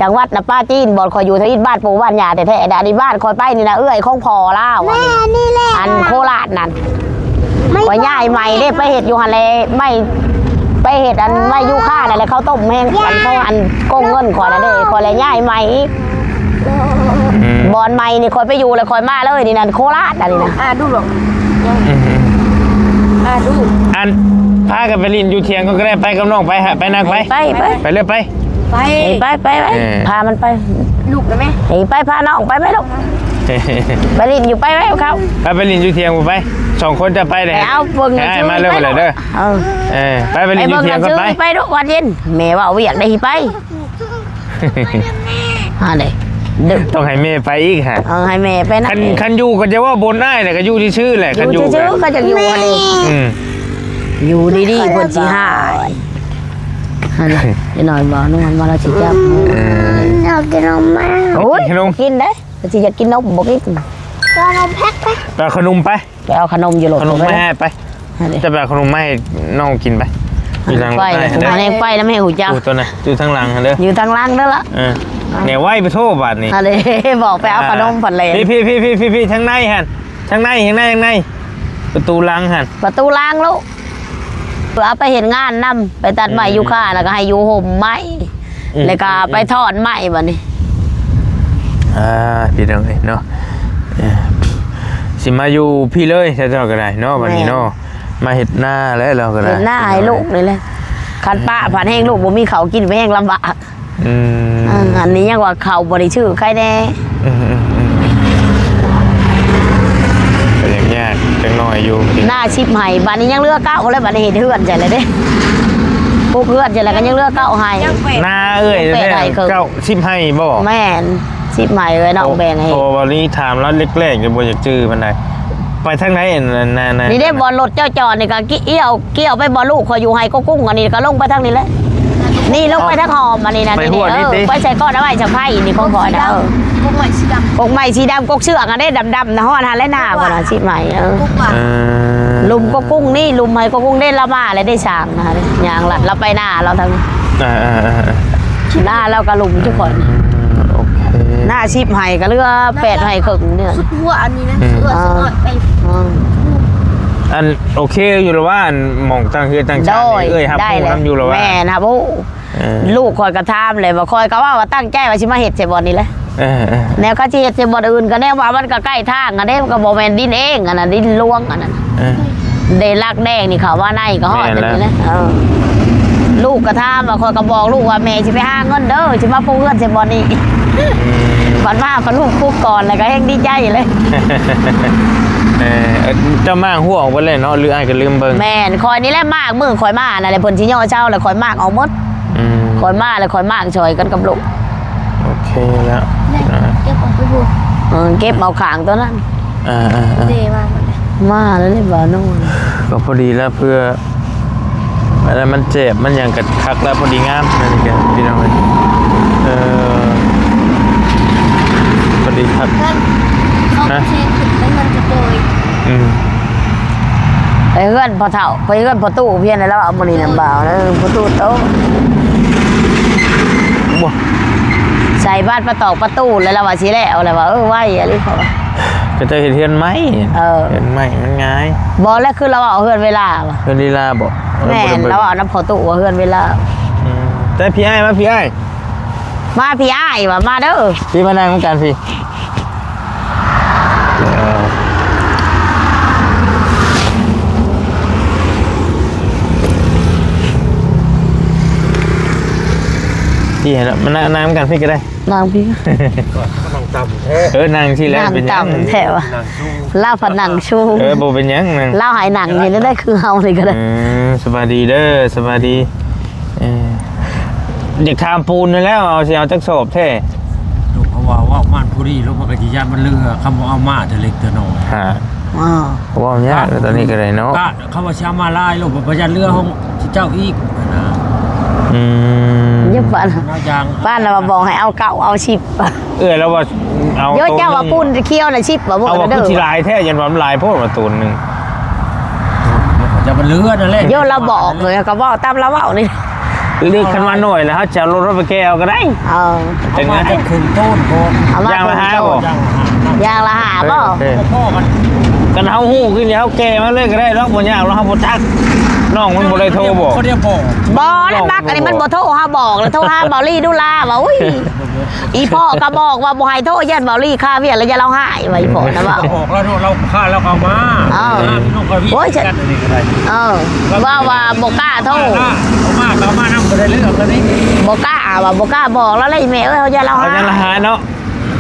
ຈັງຫວັດນະປາຈີນ ບ່ອນຂ້ອຍຢູ່ທຳອິດ ບ້ານປູບ້ານຍ່າແທ້ໆ ອັນນີ້ບ້ານຂ້ອຍໄປນີ້ນະ ເອື້ອຍຂອງພໍ່ລາວ. ແມ່ນ ອັນນີ້ແຫຼະ ອັນໂຄລາດນັ້ນ. ຂ້ອຍຍ້າຍໃໝ່ເດ້ ໄປເຮັດຢູ່ຫັ້ນແຫຼະ ໄໝ່ ໄປເຮັດອັນໄມ້ຢູຄານັ້ນແຫຼະ ເຂົາຕົ້ມແຮງ ອັນເຂົາ ອັນໂກງເງິນຂ້ອຍນະເດ້ ຂ້ອຍແລະຍ້າຍໃໝ່ອີກ. ອືມ ບ່ອນໃໝ່ນີ້ຂ້ອຍໄປຢູ່ແລ້ວຂ້ອຍມາເລີຍ ນີ້ນັ້ນໂຄລາດ ອັນນີ້ນະ. ອ່າ ດູຫຼອກ ອືມ ອ່າ ດູ ອັນ ພາກັນໄປຫຼິ້ນຢູ່ຖຽງກໍໄດ້ ໄປກັບນ້ອງໄປ ໄປນຳໄປ ໄປ ໄປ ໄປເລີຍ ໄປ ໄປ ເອີ ໄປ ໄປ ໄປ ເອີ ພາມັນໄປ ລູກນະແມ່ ເອີ ໄປ ພານ້ອງໄປໄປລູກ ໄປຫຼິ້ນຢູ່ ໄປໄປເຂົາ ໄປ ໄປຫຼິ້ນຢູ່ຖຽງພຸ້ນໄປ ສອງຄົນຈະໄປເດ້ ໄປເອົາເບິ່ງ ໃຫ້ອ້າຍມາເລີຍ ເອີ ເອີ ໄປ ໄປຫຼິ້ນຢູ່ຖຽງກ່ອນໄປ ໄປລູກ ວັນເຢັນ ແມ່ເວົ້າວຽກໄດ້ ຊິໄປ ຫັ້ນເດ້ ຕ້ອງໃຫ້ແມ່ໄປອີກຫະ ເອີ ໃຫ້ແມ່ໄປນຳ ຄັນ ຄັນຢູ່ກໍຈະເວົ້າບົນອ້າຍແຫຼະ ກໍຢູ່ຊື່ໆແຫຼະ ຄັນຢູ່ ຢູ່ຊື່ໆ ກໍຈະຢູ່ຫັ້ນເອງ ອືມ ຢູ່ດີໆ ເພິ່ນຊິຫາຍ ຫັ້ນເດ້ ນ້ອຍບໍ່ ນວນບໍ່ ລາວຊິຈັບ ເອີ ຢາກກິນນົມແມ່ ໂອ້ຍ ກິນນົມ ກິນເດ້ ກໍຊິຢາກກິນນົມ ບໍ່ກິນ ເອົານົມແພັກໄປ ໄປເອົາຂະໜົມໄປ ໄປເອົາຂະໜົມຢູ່ລົດ ຂະໜົມມາໃຫ້ໄປ ຫັ້ນເດ້ ຈະໄປເອົາຂະໜົມມາໃຫ້ນ້ອງກິນໄປ ຢູ່ທາງລົດໄປ ອັນນີ້ໄປນຳແມ່ຮູ້ຈັກ ໂອ້ ຕົວນັ້ນຢູ່ທາງຫຼັງຫັ້ນເດີ ຢູ່ທາງຫຼັງເດີລະ ເອີ ແນວໄວປະໂທບາດນີ້ ຫັ້ນເດ້ ບອກໄປເອົາຂະໜົມພັນແຫຼະ ພີ້ໆໆໆ ທາງໃນຫັ້ນ ທາງໃນ ທາງໃນ ທາງໃນ ປະຕູຫຼັງຫັ້ນ ປະຕູຫຼັງລູກ ເພື່ອເອົາໄປເຮັດງານນຳ ໄປຕັດໄມ້ ອືມ ຢູຄາ ແລ້ວກໍໃຫ້ຢູ່ຮົ່ມໄມ້ ອືມ ແລ້ວກໍໄປຖອນໄມ້ບັດນີ້ ອ່າ ພີ່ນ້ອງເອີຍເນາະ ເອີ ຊິມາຢູ່ພີ້ເລີຍ ເຈົ້າກໍໄດ້ເນາະ ບັດນີ້ເນາະ ແມ່ນ ມາເຮັດນາແລ້ວ ເຮົາກໍໄດ້ ເຮັດນາໃຫ້ລູກນີ້ແຫຼະ ຄັນປະພັດແຮງລູກບໍ່ມີເຂົ້າກິນ ແຮງລຳບາກ ອືມ ເອີ ອັນນີ້ຍັງວ່າເຂົ້າບໍ່ໄດ້ຊື້ ໃຄແດ່ ອືມໆໆ ກໍຍັງຍາກຈັກໜ້ອຍຢູ່ ນາສິບໄຮ່ ບາດນີ້ຍັງເຫຼືອເກົ້າແລ້ວ ບາດນີ້ເຮັດເຮືອນໃສ່ແລ້ວເດ້ ປຸກເຮືອນໃສ່ແລ້ວກໍຍັງເຫຼືອເກົ້າໄຮ່ ນາເອື້ອຍແທ້ ເກົ້າສິບໄຮ່ບໍ່? ແມ່ນ ສິບໄຮ່ເອື້ອຍນ້ອງແບ່ງໃຫ້ ໂອ້ ບາດນີ້ຖາມລາວແລກໆ ຍັງບໍ່ຢາກຈື່ປານໃດ ໄປທາງໃດ ອັນນັ້ນ ນີ້ເດ້ ບ່ອນລົດເຈົ້າຈອດນີ້ກໍ ກ່ຽວ ກ່ຽວໄປບໍ່ລູກ ຂ້ອຍຢູ່ໄຮ່ກົກກຸ້ງ ອັນນີ້ກໍລົງໄປທາງນີ້ແຫຼະ ນີ້ລົງໄປທາງຫອມ ອັນນີ້ນະ ໄປຫົວນີ້ຕິ ເອີ ໄປໃສ່ກ້ອນເອົາໄວ້ສະໄພນີ້ຂອງຂ້ອຍນະ ເອີ ກົກໄມ້ສີດຳ ກົກໄມ້ສີດຳ ກົກເຊືອກອັນເດ້ດຳໆນະ ຮອດຫັ້ນແຫຼະນາ ບໍ່ນະ ຊິໄໝ ເອີ ເອີ ລຸ່ມກົກກຸ້ງນີ້ ລຸ່ມໄຮ່ກົກກຸ້ງເດ້ ລາວມາແລ້ວໄດ້ສາງນະ ຍ່າງລັດລາວໄປນາລາວທາງ ເອີໆໆໆ ນາລາວກໍລຸ່ມຈຸຂ້ອຍ ເອີ ໂອເຄ ນາສິບໄຮ່ກໍເຫຼືອແປດໄຮ່ເຄິ່ງເນາະ ສຸດຫົວອັນນີ້ນະ ເອີ ສຸດຫົວ ເອີ ສຸດຍອດໄປ ເອີ ອັນໂອເຄຢູ່ລະວ່າ ອັນໝ່ອງຕັ້ງເຮືອນຕັ້ງຊານນີ້ ໂດຍ ເອື້ອຍຮັບຮູ້ນຳຢູ່ລະວ່າ ແມ່ນ ຮັບຮູ້ ເອີ ລູກຂ້ອຍກໍຖາມແຫຼະ ວ່າຂ້ອຍກໍເວົ້າວ່າຕັ້ງໃຈວ່າຊິມາເຮັດໃສ່ບ່ອນນີ້ແຫຼະ ເອີໆ ແນວເຂົາຊິເຮັດໃສ່ບ່ອນອື່ນ ກໍແນວວ່າມັນກໍໃກ້ທາງຫັ້ນເດ້ ມັນກໍບໍ່ແມ່ນດິນເອງຫັ້ນນະ ດິນຫຼວງຫັ້ນນະ ເອີ ເດ້ລັກແດງນີ້ເຂົ້າມາໃນກໍຮອດອັນນີ້ແຫຼະ ເອີ ລູກກໍຖາມວ່າ ຂ້ອຍກໍບອກລູກວ່າ ແມ່ຊິໄປຫາເງິນເດີ ຊິມາປຸກເຮືອນໃສ່ບ່ອນນີ້ ອືມ ບັດມາ ບັດລູກປຸກກ່ອນ ແລ້ວກໍແຮງດີໃຈເລີຍ ເອີ ເຈົ້າມ້າງຫົວອອກເບິດເລີຍເນາະ ຫຼືອ້າຍກໍລືມເບິ່ງ ແມ່ນ ຂ້ອຍນີ້ແຫຼະມ້າງ ມື້ຂ້ອຍມານັ້ນແຫຼະ ເພິ່ນຊິຍໍເຊົາ ແລ້ວຂ້ອຍມ້າງອອກໝົດ ອືມ ຂ້ອຍມາແລ້ວຂ້ອຍມ້າງຊ່ອຍກັນກັບລູກ ໂອເຄແລ້ວ ເກັບອອກໄປພຸ້ນ ເອີ ເກັບເອົາຂ້າງຕົວນັ້ນ ເອີໆໆ ເດ ວ່າ ມາແລ້ວນີ້ບ່າວໂນນ ກໍພໍດີແລ້ວ ເພື່ອອັນນັ້ນມັນເຈັບ ມັນຫຍັງກໍຄັກແລ້ວ ພໍດີງາມ ອັນນີ້ກໍພີ່ນ້ອງເອີຍ ເອີ ພໍດີຄັກ ເພິ່ນເຂົາ ຮະ ເທຂຶ້ນໄປເຮືອນກະໂດຍ ອືມ ໄປເຮືອນພໍ່ເຖົ້າ ໄປເຮືອນພໍ່ຕູ້ພຽງນັ້ນແຫຼະ ມື້ນີ້ນະ ບ່າວນະ ພໍ່ຕູ້ໂຕ ບໍ່ ໃສ່ບາດປະຕອກປະຕູແລ້ວ ລາວວ່າຊິແລ້ວ ລາວວ່າ ເອີ ໄວອີ່ຫຼີ ເຂົາວ່າ ເຂົາເຈົ້າເຮັດເຮືອນໃໝ່ ເອີ ເຮືອນໃໝ່ມັນງ່າຍ ບໍ່ແລ້ວ ຄືລາວເວົ້າເຮືອນເວລາວ່າ ເຮືອນລີລາບໍ່? ແມ່ນ ລາວເວົ້ານຳພໍ່ຕູ້ວ່າເຮືອນເວລາ ອືມ ແຕ່ພີ່ອ້າຍ ມາພີ່ອ້າຍ ມາພີ່ອ້າຍວ່າ ມາເດີ ພີ່ມານັ່ງນຳກັນພີ່ ເອີ ທີ່ໃຫ້ເນາະ ມານັ່ງ ນັ່ງນຳກັນພີ້ກໍໄດ້ ນັ່ງພີ້ ນັ່ງຕ່ຳແທ້ ເອີ ນັ່ງຊີ້ແຫຼະ ນັ່ງຕ່ຳແທ້ວະ ນັ່ງສູງ ລາວພັດນັ່ງສູງ ເອີ ບໍ່ເປັນຫຍັງ ນັ່ງ ລາວໃຫ້ນັ່ງນີ້ໄດ້ຄືເຮົານີ້ກໍໄດ້ ເອີ ສະບາຍດີເດີ ສະບາຍດີ ເອີ ຢາກຖາມປູນນັ້ນແຫຼະ ເອົາ ຊິເອົາຈັກສອບແທ້ ລູກເຂົາວ່າເວົ້າມານຜູ້ດີ ລູກມັນກໍຊິຢ້ານມັນເຫຼືອ ຄຳວ່າເອົາມາແຕ່ເລັກແຕ່ນ້ອຍ ຮະ ອ້າວ ເວົ້າຍາກແລ້ວຕອນນີ້ກໍໄດ້ເນາະ ກະ ເຂົາວ່າຊິເອົາມາຫຼາຍໂລດ ບໍ່ຢ້ານເຫຼືອຂອງເຈົ້າອີກນະ ອືມ ຢ່າປານ ເອົາຢ່າງ ປານລະວ່າບອກໃຫ້ເອົາເກົ້າເອົາສິບ ເອື້ອຍລະວ່າເອົາ ໂຍ ໂຕ ເຈົ້າວ່າ ໜຶ່ງ ປູນຂຽວນະສິບບໍ່ ບໍ່ ເອົາວ່າຄືຊິຫຼາຍແທ້ ຢ້ານວ່າມັນຫຼາຍໂພດວ່າໂຕໜຶ່ງ ຈະມັນເຫຼືອນັ້ນແຫຼະ ໂຍລະບອກເລີຍ ກໍເວົ້າຕາມລະເວົ້ານີ້ ຫຼືຄັນວ່າໜ້ອຍລະເຮົາຈະເອົາລົດໄປແກ່ເອົາກໍໄດ້ ເອີ ເອົາມາຈັກເຄິ່ງໂຕນກ່ອນ ຢ່າງລະຫ້າບໍ່ ຢ່າງລະຫ້າບໍ່ ເອີ ພໍກັນ ຄັນເຮົາຮູ້ຄືນີ້ເຮົາແກ່ມາເລີຍກໍໄດ້ດອກ ບໍ່ຍາກດອກ ເຮົາບໍ່ຈັກ ນ້ອງມັນບໍ່ໄດ້ໂທບອກ ບໍ່ລະ ມັກອັນນີ້ມັນບໍ່ໂທ ເຮົາບອກລະໂທຫາເບົາລີດູລາວ່າ ອຸ້ຍ ອີພໍ່ກໍບອກວ່າບໍ່ໃຫ້ໂທ ຢ້ານເບົາລີຄາວຽກລະຢ້ານລາວຮ້າຍວ່າ ອີພໍ່ນະເວົ້າ ບອກລະເນາະ ລາວຄາລາວກໍເອົາມາ ເອີ ໂອ້ຍ ກັນອັນນີ້ກໍໄດ້ ເອີ ວ່າ ວ່າບໍ່ກ້າໂທ ເອົາມາກໍເອົາມານຳກໍໄດ້ເລີຍ ເອົາຕົວນີ້ ບໍ່ກ້າວ່າ ບໍ່ກ້າບອກລາວແຫຼະ ອີແມ່ເອີຍ ເຮົາຢ້ານລາວຮ້າຍ ຢ້ານລາວຮ້າຍເນາະ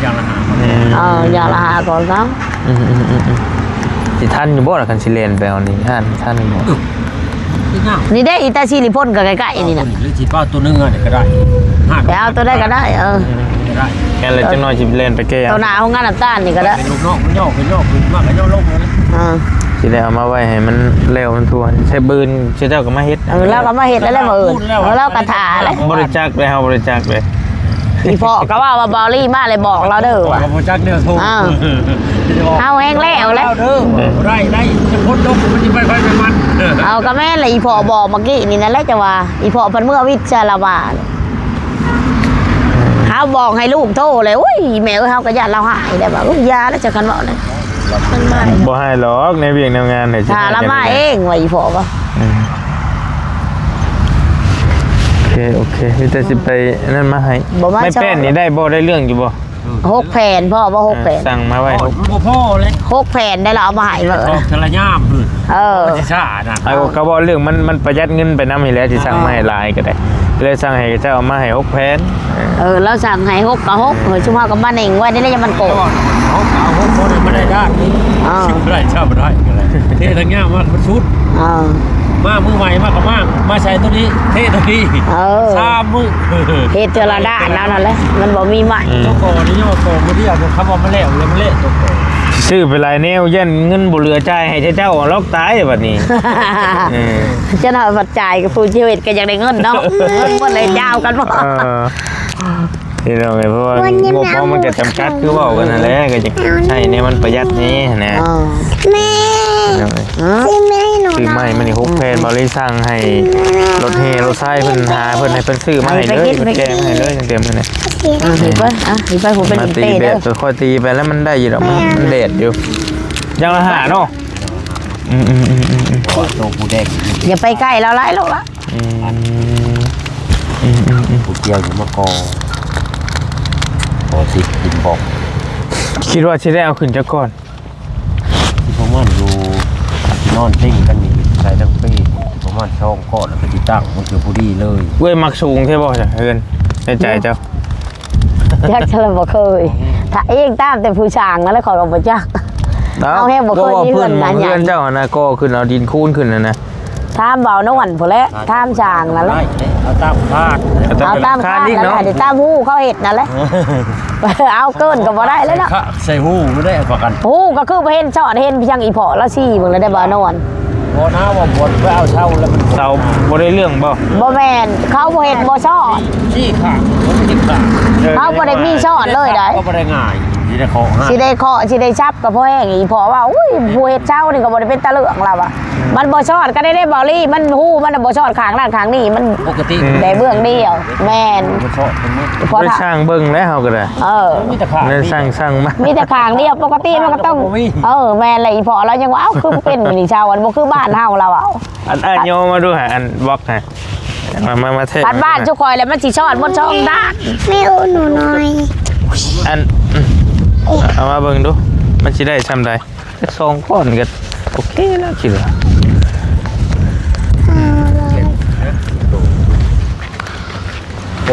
ຢ່າງລະຫ້າ ອືມ ເອີ ຢ່າງລະຫ້າກ່ອນເນາະ ອືມໆໆ ຊິທັນຢູ່ບໍ່ລະ ຄັນຊິແລ່ນໄປເອົານີ້ ທັນ ທັນຢູ່ບໍ່ ເອີ ນີ້ເດ້ ອີຕາສິລິພົນກໍໃກ້ໆນີ້ນະ ຫຼືຊິເອົາຕົວເນື້ອນີ້ກໍໄດ້ ໄປເອົາຕົວໃດກໍໄດ້ ເອີ ກໍໄດ້ ແມ່ນແລ້ວ ຈັກໜ້ອຍຊິແລ່ນໄປແກ່ ຕໍ່ໜ້າໂຮງງານນ້ຳຕານນີ້ກໍໄດ້ ເປັນລູກນ້ອງ ມັນຫຍອກ ເປັນຫຍອກ ຂຶ້ນມາກໍຫຍອກລົງເລີຍ ອ່າ ຊິໄດ້ເອົາມາໄວ້ໃຫ້ມັນແລ້ວມັນທົ່ວ ໃຊ້ບືນ ເຈົ້າກໍມາເຮັດ ເອີ ລາວກໍມາເຮັດແລ້ວ ມື້ອື່ນ ເອີ ລາວກໍຖ້າແລ້ວ ບໍ່ໄດ້ຈັກເລີຍ ເຮົາບໍ່ໄດ້ຈັກເລີຍ ອີພໍ່ກໍເວົ້າວ່າເບົາລີມາແລ້ວບອກລາວເດີວ່າ ບໍ່ຈັກແນວໂທ ອ່າ ເຮົາແຮງແລ້ວແຫຼະ ເດີ ບໍ່ໄດ້ ໄດ້ ຈະຄົນລົບ ມັນຊິໄປໃຜໄປມັນ ເອົາ ກໍແມ່ນແຫຼະ ອີພໍ່ບອກເມື່ອກີ້ນີ້ນັ້ນແຫຼະ ຈະວ່າ ອີພໍ່ເພິ່ນເມືອວິດຊະລະວ່າ ເຮົາບອກໃຫ້ລູກໂທແລ້ວ ໂອ້ຍ ແມ່ເອີຍ ເຮົາກໍຢ້ານລາວຮ້າຍແລ້ວວ່າ ອຸ້ຍ ຢ່າແລ້ວ ຈະຄັນເວົ້ານະ ບໍ່ຮ້າຍດອກ ແນວວຽກແນວງານນີ້ ຖ້າລາວມາເອງວ່າ ອີພໍ່ວ່າ ອືມ ໂອເຄ ໂອເຄ ມີແຕ່ຊິໄປອັນນັ້ນມາໃຫ້ ບໍ່ມາ ໄມ້ແປ້ນນີ້ໄດ້ບໍ່ ໄດ້ເລື່ອງຢູ່ບໍ່? ຫົກແຜ່ນ ພໍບໍ່ຫົກແຜ່ນ ສັ່ງມາໄວ້ຫົກ ມັນບໍ່ພໍເລີຍ ຫົກແຜ່ນໄດ້ລະ ເອົາມາໃຫ້ເບິ່ງ ອອກແຕ່ລະຍາມພຸ້ນ ເອີ ຊິຊ້ານະ ເອົາ ກໍເວົ້າເລື່ອງມັນ ມັນປະຢັດເງິນໄປນຳນີ້ແຫຼະ ຊິສັ່ງມາໃຫ້ຫຼາຍກໍໄດ້ ເລີຍສັ່ງໃຫ້ເຂົາເຈົ້າເອົາມາໃຫ້ຫົກແຜ່ນ ເອີ ລາວສັ່ງໃຫ້ຫົກກໍຫົກ ເອີ ຊຸມເຮົາກໍມາເນັ່ງໄວ້ນີ້ແຫຼະ ຢ່າມັນໂກງ ຫົກກໍຫົກ ບໍ່ໄດ້ ບໍ່ໄດ້ດ້ານນີ້ ເອີ ສິບໄດ້ ຊາວໄດ້ກໍໄດ້ ເທທັງຍາມມັນ ມັນສຸດ ເອີ ມາມື້ໃໝ່ມາກໍມາ ມາໃສ່ຕົວນີ້ ເທຕົວນີ້ ເອີ ສາມມື້ ເຮັດເທື່ອລະດ້ານແລ້ວນັ້ນແຫຼະ ມັນບໍ່ມີໃໝ່ ອືມ ຕົວກໍນີ້ຍັງວ່າກໍບໍ່ໄດ້ ຄຳວ່າມັນແລ້ວ ແລ້ວມັນແລ້ວຕົວກໍ ຊື້ໄປຫຼາຍແນວ ຢ້ານເງິນບໍ່ເຫຼືອຈ່າຍໃຫ້ເຈົ້າ ລອກຕາຍບັດນີ້ ເອີ ເຈົ້າໜ້າບັດຈ່າຍກັບຜູ້ຊີວິດກໍຢາກໄດ້ເງິນເນາະ ເງິນໝົດເລີຍ ຍາວກັນບໍ່ ເອີ ພີ່ນ້ອງເອີຍ ເພາະວ່າງົບເຮົາມັນກໍຈຳກັດ ຄືເວົ້າກັນຫັ້ນແຫຼະ ກໍຢາກໃຊ້ໃຫ້ມັນປະຢັດແດ່ຫັ້ນນະ ແມ່ ພີ່ນ້ອງເອີຍ ຊື້ໄມ້ໃຫ້ໜູ ຊື້ໄມ້ມານີ້ຫົກແຜ່ນ ເບົາລີສັ່ງໃຫ້ລົດແຫ່ລົດຊາຍເພິ່ນຫາ ເພິ່ນໃຫ້ເພິ່ນຊື້ມາໃຫ້ເລີຍ ເພິ່ນແກະມາໃຫ້ເລີຍ ຕັ້ງແຕ່ມື້ນັ້ນ ອ່ະ ຊິໄປ ອ່ະ ຊິໄປ ຜູ້ເປັນ ມາຕີແບບ ເອີ ຄ່ອຍໆຕີໄປແລ້ວມັນໄດ້ຢູ່ດອກ ມັນ ມັນແດດຢູ່ ຢ່າງລະຫ້າເນາະ ອືມໆໆໆ ໂຕຜູ້ແດງ ຢ່າໄປໃກ້ລາວຫຼາຍລູກລະ ອືມ ອືມໆໆ ຜູ້ກ່ຽວຢູ່ມາກໍ ຂໍຊິກິນບໍ່ ຄິດວ່າຊິໄດ້ເອົາຂຶ້ນຈັກກ້ອນ ຊິປະມານຢູ່ ຊິນອນເຕັງກັນນີ້ ໃສ່ທັງປີ ປະມານສອງກ້ອນ ແລ້ວກໍຊິຕັ້ງ ມັນຄືພໍດີເລີຍ ເອື້ອຍມັກສູງແທ້ບໍ່ ເຮືອນໃນໃຈເຈົ້າ? ຈັກ ເຮົາບໍ່ເຄີຍ ຖ້າເອງຕາມແຕ່ຜູ້ຊ່າງນັ້ນແຫຼະ ຂ້ອຍກໍບໍ່ຈັກ ເອົ້າ ເຮົາແຮງບໍ່ເຄີຍມີເຮືອນ ເຮືອນເຈົ້າຫັ້ນນະ ກໍ່ຂຶ້ນເອົາດິນຄູນຂຶ້ນຫັ້ນນະ ຖາມບ່າວນວນພຸ້ນແຫຼະ ຖາມຊ່າງນັ້ນແຫຼະ ເອົາຕາມຄາດ ເອົາຕາມຄາດນັ້ນແຫຼະ ຕາມຮູເຂົາເຮັດນັ້ນແຫຼະ ເອົາເກີນກໍບໍ່ໄດ້ແລ້ວເນາະ ໃສ່ຮູບໍ່ໄດ້ປະກັນ ຮູກໍຄືບໍ່ເຫັນຊອດ ເຫັນພຽງອີພໍ່ລາວຊີ້ເບິ່ງແລ້ວໄດ້ບ່າວນວນ ບໍ່ນາວ່າບໍ່ໄປເອົາເຊົາແລ້ວມັນເຊົາບໍ່ໄດ້ເລື່ອງບໍ່? ບໍ່ແມ່ນ ເຂົາບໍ່ເຮັດບໍ່ຊອດ ຊີ້ຂ້າງ ຊີ້ຂ້າງ ເອີ ເຂົາບໍ່ໄດ້ມີຊອດເລີຍໃດ ກໍບໍ່ໄດ້ງ່າຍ ຊິໄດ້ເຄາະ ຊິໄດ້ເຄາະ ຊິໄດ້ສັບ ກໍພໍແຮງ ອີພໍ່ວ່າ ໂອ້ຍ ຜູ້ເຮັດເຊົານີ້ກໍບໍ່ໄດ້ເປັນຕາເລື່ອງລາວວ່າ ມັນບໍ່ຊອດກໍໄດ້ ໄດ້ເບົາລີ ມັນຮູມັນນະບໍ່ຊອດຂ້າງນັ້ນຂ້າງນີ້ ມັນປົກກະຕິ ອືມ ໄດ້ເບື້ອງດຽວ ແມ່ນ ບໍ່ຊອດ ບໍ່ໄດ້ຊ່າງເບິ່ງແລ້ວເຮົາກໍໄດ້ ເອີ ມີແຕ່ຂ້າງ ແມ່ນຊ່າງ ຊ່າງມາ ມີແຕ່ຂ້າງດຽວ ປົກກະຕິມັນກໍຕ້ອງ ບໍ່ມີ ເອີ ແມ່ນແຫຼະ ອີພໍ່ລາວຍັງວ່າ ເອົ້າ ຄືບໍ່ເປັນນີ້ຊາວ ອັນບໍ່ຄືບ້ານເຮົາລາວວ່າ ອັນອ້າຍຍໍມາດູຫາ ອັນບລັອກຫາ ມາ ມາ ມາແທະ ພັດບ້ານຊຸຂ້ອຍແລ້ວ ມັນຊິຊອດໝົດຊ່ອງດ້ານ ແມ່ອຸໜູໜ້ອຍ ອັນ ເອົາມາເບິ່ງດູ ມັນຊິໄດ້ຊ່ຳໃດ ຈັກສອງກ້ອນກໍໂອເຄແລ້ວ ຄິດວ່າ ເອົາເລີຍ ໂຕ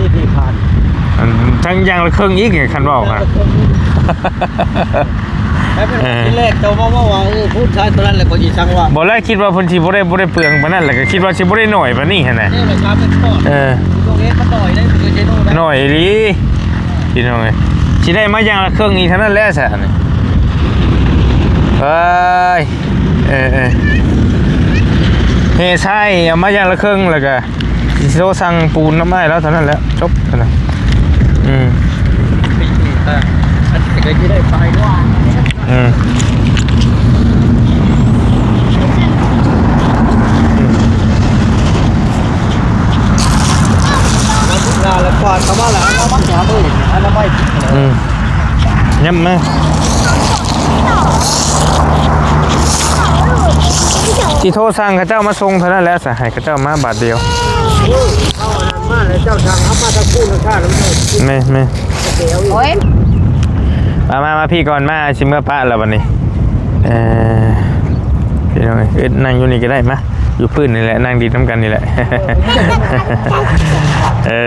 ທີ່ຜ່ານ ອັນ ທັງຢ່າງລະເຄິ່ງອີກ ຄັນເວົ້າຫັ້ນ ແລ້ວເປັນ ເອີ ທີແລກເຈົ້າເວົ້າວ່າ ເອີ ຜູ້ຊາຍຕົວນັ້ນແຫຼະ ຂ້ອຍຊິສັ່ງວ່າ ບໍ່ແລ້ວ ຄິດວ່າເພິ່ນຊິບໍ່ໄດ້ ບໍ່ໄດ້ເປືອງປານນັ້ນ ແລ້ວກໍຄິດວ່າຊິບໍ່ໄດ້ໜ້ອຍປານນີ້ຫັ້ນນະ ນີ້ແຫຼະ ເອີ ໂຮງເຮນມັນໜ້ອຍເດ້ ບໍ່ຄືເຊໂນນະ ໜ້ອຍອີ່ຫຼີ ພີ່ນ້ອງເອີຍ ຊິໄດ້ມາຢ່າງລະເຄິ່ງອີກເທົ່ານັ້ນແຫຼະຊະ ເອີຍ ເອີ ເອີ ເຮຊາຍເອົາມາຢ່າງລະເຄິ່ງ ແລ້ວກໍຊິໂທສັ່ງປູນນຳອ້າຍລາວເທົ່ານັ້ນແຫຼະ ຈົບ ເທົ່ານັ້ນ ອືມ ອັນນີ້ກໍຊິໄດ້ໄປກວ່າ ອືມ ແລ້ວກວາດເຂົ້າມາແລ້ວ ເອົາມາຫາເບິ່ງ ອະນາໄມ ອືມ ຍັບມາ ຊິໂທສັ່ງເຂົາເຈົ້າມາສົ່ງເທົ່ານັ້ນແຫຼະຊະ ໃຫ້ເຂົາເຈົ້າມາບາດດຽວ ເອີ ເອົາອັນນັ້ນມາແລ້ວ ເຈົ້າສັ່ງເອົາມາແຕ່ຄູນລາຄານຳເຈົ້າ ແມ່ນໆ ໂອ້ຍ ມາ ມາ ມາ ພີ່ກ່ອນ ມາ ຊິເມືອປະແລ້ວບັດນີ້ ເອີ ພີ່ນ້ອງເອີຍ ນັ່ງຢູ່ນີ້ກໍໄດ້ ມາ ຢູ່ພື້ນນີ້ແຫຼະ ນັ່ງດິນນຳກັນນີ້ແຫຼະ ເອີ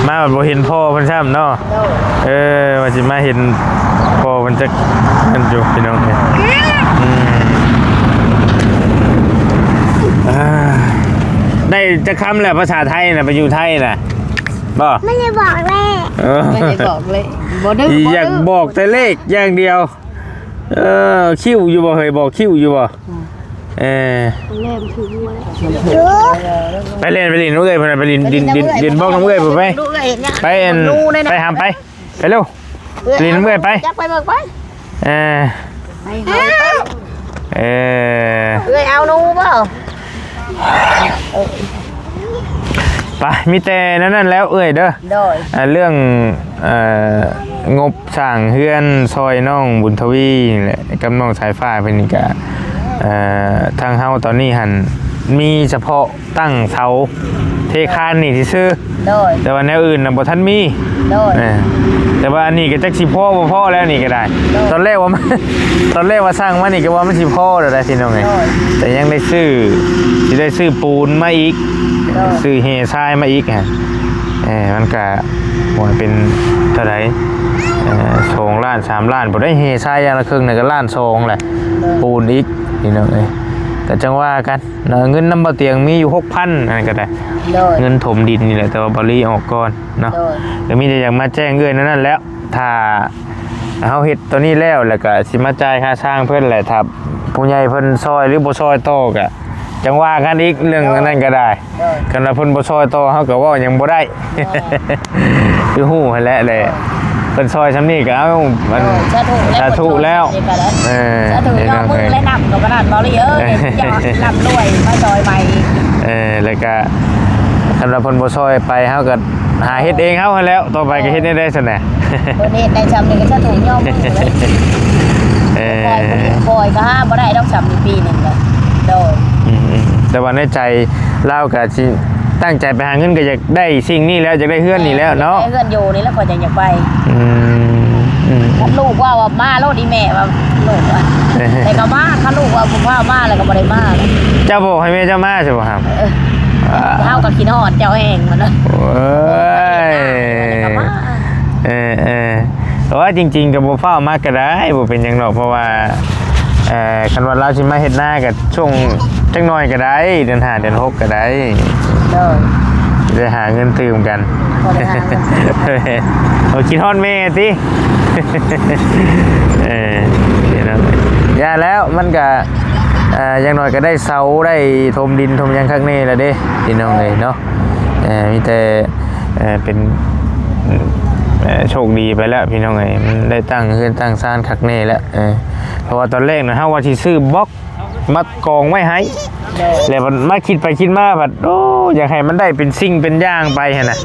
ມາບັດບໍ່ເຫັນພໍ່ເພິ່ນຊ້ຳເນາະ ເອີ ວ່າຊິມາເຫັນພໍ່ເພິ່ນຈັກນັ້ນຢູ່ ພີ່ນ້ອງເອີຍ ອືມ ອ່າ ໄດ້ຈັກຄຳແລ້ວ ພາສາໄທນະ ໄປຢູ່ໄທນະ ບໍ່ ໄມ່ໄດ້ບອກເລກ ເອີ ໄມ່ໄດ້ບອກເລກ ບໍ່ດື້ ຢາກບອກແຕ່ເລກຢ່າງດຽວ ເອີ ຄິວຢູ່ບໍ່ເຮີ້ຍ ບອກຄິວຢູ່ບໍ່ ອືມ ເອີ ແລ່ນຄືງົວ ໄປແລ່ນໄປຫຼິ້ນເອື້ອຍພຸ້ນນະ ໄປຫຼິ້ນດິນ ດິນ ດິນບອກນຳເອື້ອຍພຸ້ນໄປ ໄປອັນ ໄປຫາມໄປ ໄປເລັວ ຫຼິ້ນນຳເອື້ອຍໄປ ຈັກໄປເບິ່ງໄປ ເອີ ໄປຫາໄປ ເອີ ເອື້ອຍເອົາໜູບໍ່ ໄປ ມີແຕ່ແນວນັ້ນແລ້ວເອື້ອຍເດີ ໂດຍ ອ່າ ເລື່ອງ ເອີ ງົບສ້າງເຮືອນຊ່ອຍນ້ອງບຸນທະວີນີ້ແຫຼະ ກັບນ້ອງສາຍຟ້າເພິ່ນນີ້ກະ ເອີ ທາງເຮົາຕອນນີ້ຫັ້ນມີສະເພາະຕັ້ງເສົາເທຄານນີ້ຊື່ໆ ໂດຍ ແຕ່ວ່າແນວອື່ນນະບໍ່ທັນມີ ໂດຍ ເອີ ແຕ່ວ່າອັນນີ້ກໍຈັກຊິພໍບໍ່ພໍແລ້ວນີ້ກໍໄດ້ ໂດຍ ຕອນແລກວ່າ ຕອນແລກວ່າສັ່ງມານີ້ກໍວ່າມັນຊິພໍແລ້ວໄດ໋ ພີ່ນ້ອງເອີຍ ໂດຍ ແຕ່ຍັງໄດ້ຊື້ ຊິໄດ້ຊື້ປູນມາອີກ ໂດຍ ຊື້ແຮ່ຊາຍມາອີກ ເອີ ມັນກະ ໂອ້ຍ ເປັນເທົ່າໃດ ເອີ ສອງລ້ານ ສາມລ້ານ ບໍ່ໄດ້ ເຮຊາຍຢ່າງລະເຄິ່ງນະ ກະລ້ານສອງແຫຼະ ໂດຍ ປູນອີກ ພີ່ນ້ອງເອີຍ ກະຈັ່ງວ່າກັນເນາະ ເງິນນຳບ່າວຕຽງມີຢູ່ຫົກພັນ ອັນນັ້ນກະໄດ້ ໂດຍ ເງິນຖົມດິນນີ້ແຫຼະ ແຕ່ວ່າບ່າວລີອອກກ່ອນເນາະ ໂດຍ ກະມີແຕ່ຢາກມາແຈ້ງເອື້ອຍແນວນັ້ນແຫຼະ ຖ້າເຮົາເຮັດໂຕນີ້ແລ້ວ ແລ້ວກະຊິມາຈ່າຍຄ່າຊ່າງເພິ່ນແຫຼະ ຖ້າຜູ້ໃຫຍ່ເພິ່ນຊ່ອຍ ຫຼື ບໍ່ຊ່ອຍຕໍ່ກະ ຈັ່ງວ່າກັນອີກເລື່ອງ ໂດຍ ອັນນັ້ນກໍໄດ້ ໂດຍ ຄັນວ່າເພິ່ນບໍ່ຊ່ອຍຕໍ່ເຮົາກໍເວົ້າຫຍັງບໍ່ໄດ້ ໂດຍ ຄືຮູ້ຫັ້ນແຫຼະແຫຼະ ໂດຍ ເພິ່ນຊ່ອຍຊ່ຳນີ້ກໍເອົາ ມັນ ໂດຍ ສາທຸແລ້ວ ເອີ ສາທຸແລ້ວ ເອີ ສາທຸ ເອີ ຍອມມືແລະນຳກັບປານນັ້ນ ເບົາລີເອີຍ ຢາກຮ່ຳລວຍມາຊ່ອຍໃໝ່ ເອີ ແລ້ວກໍຄັນວ່າເພິ່ນບໍ່ຊ່ອຍໄປ ເຮົາກໍຫາເຮັດເອງເຮົາຫັ້ນແຫຼະ ຕໍ່ໄປກໍເຮັດແນວໃດຊັ້ນນະ ເພິ່ນເຮັດໄດ້ຊ່ຳນີ້ກໍສາທຸ ຍອມມືແຫຼະ ເອີ ຂ້ອຍ ຂ້ອຍກໍຫາບໍ່ໄດ້ດອກຊ່ຳນີ້ປີໜຶ່ງແລ້ວ ໂດຍ ອືມໆ ແຕ່ວ່າໃນໃຈລາວກໍຊິຕັ້ງໃຈໄປຫາເງິນ ກໍຢາກໄດ້ສິ່ງນີ້ແລ້ວ ຢາກໄດ້ເຮືອນນີ້ແລ້ວເນາະ ຢາກໄດ້ເຮືອນຢູ່ນີ້ແຫຼະ ຂ້ອຍຈັ່ງຢາກໄປ ອືມໆ ຄັນລູກວ່າ ວ່າມາໂລດ ອີ່ແມ່ວ່າລູກວ່າ ແຕ່ກໍມາ ຄັນລູກວ່າບໍ່ພາມາ ແລ້ວກໍບໍ່ໄດ້ມາ ເຈົ້າບອກໃຫ້ແມ່ເຈົ້າມາໃຊ່ບໍ່ ເອີ ເຮົາກໍຄິດຮອດເຈົ້າແຮງ ມັນ ໂອ້ຍ ເອີໆ ໂອ້ຍ ຈິງໆ ກໍບໍ່ຟ້າວມາກໍໄດ້ ບໍ່ເປັນຫຍັງດອກ ເພາະວ່າ ເອີ ຄັນວ່າລາວຊິມາເຮັດນາກໍຊ່ວງຈັກໜ້ອຍກໍໄດ້ ເດືອນຫ້າເດືອນຫົກກໍໄດ້ ໂດຍ ໄດ້ຫາເງິນຕື່ມກັນ ພໍໄດ້ຫາເງິນ ໂອ້ ຄິດຮອດແມ່ຕິ ເອີ ພີ່ນ້ອງ ຢ່າແລ້ວ ມັນກໍ ເອີ ຢ່າງໜ້ອຍກໍໄດ້ເສົາ ໄດ້ຖົມດິນຖົມຫຍັງຄັກແນ່ລະເດ້ ພີ່ນ້ອງເອີຍເນາະ ເອີ ມີແຕ່ ເອີ ເປັນ ເອີ ໂຊກດີໄປແລ້ວ ພີ່ນ້ອງເອີຍ ມັນໄດ້ຕັ້ງເຮືອນຕັ້ງຊານຄັກແນ່ແລ້ວ ເອີ ເພາະວ່າຕອນແລກນະ ເຮົາວ່າຊິຊື້ບລັອກມາກອງໄວ້ໃຫ້ ແລ້ວມັນມາຄິດໄປຄິດມາພັດ ໂອ້ ຢາກໃຫ້ມັນໄດ້ເປັນສິ່ງເປັນຢ່າງໄປຫັ້ນນະ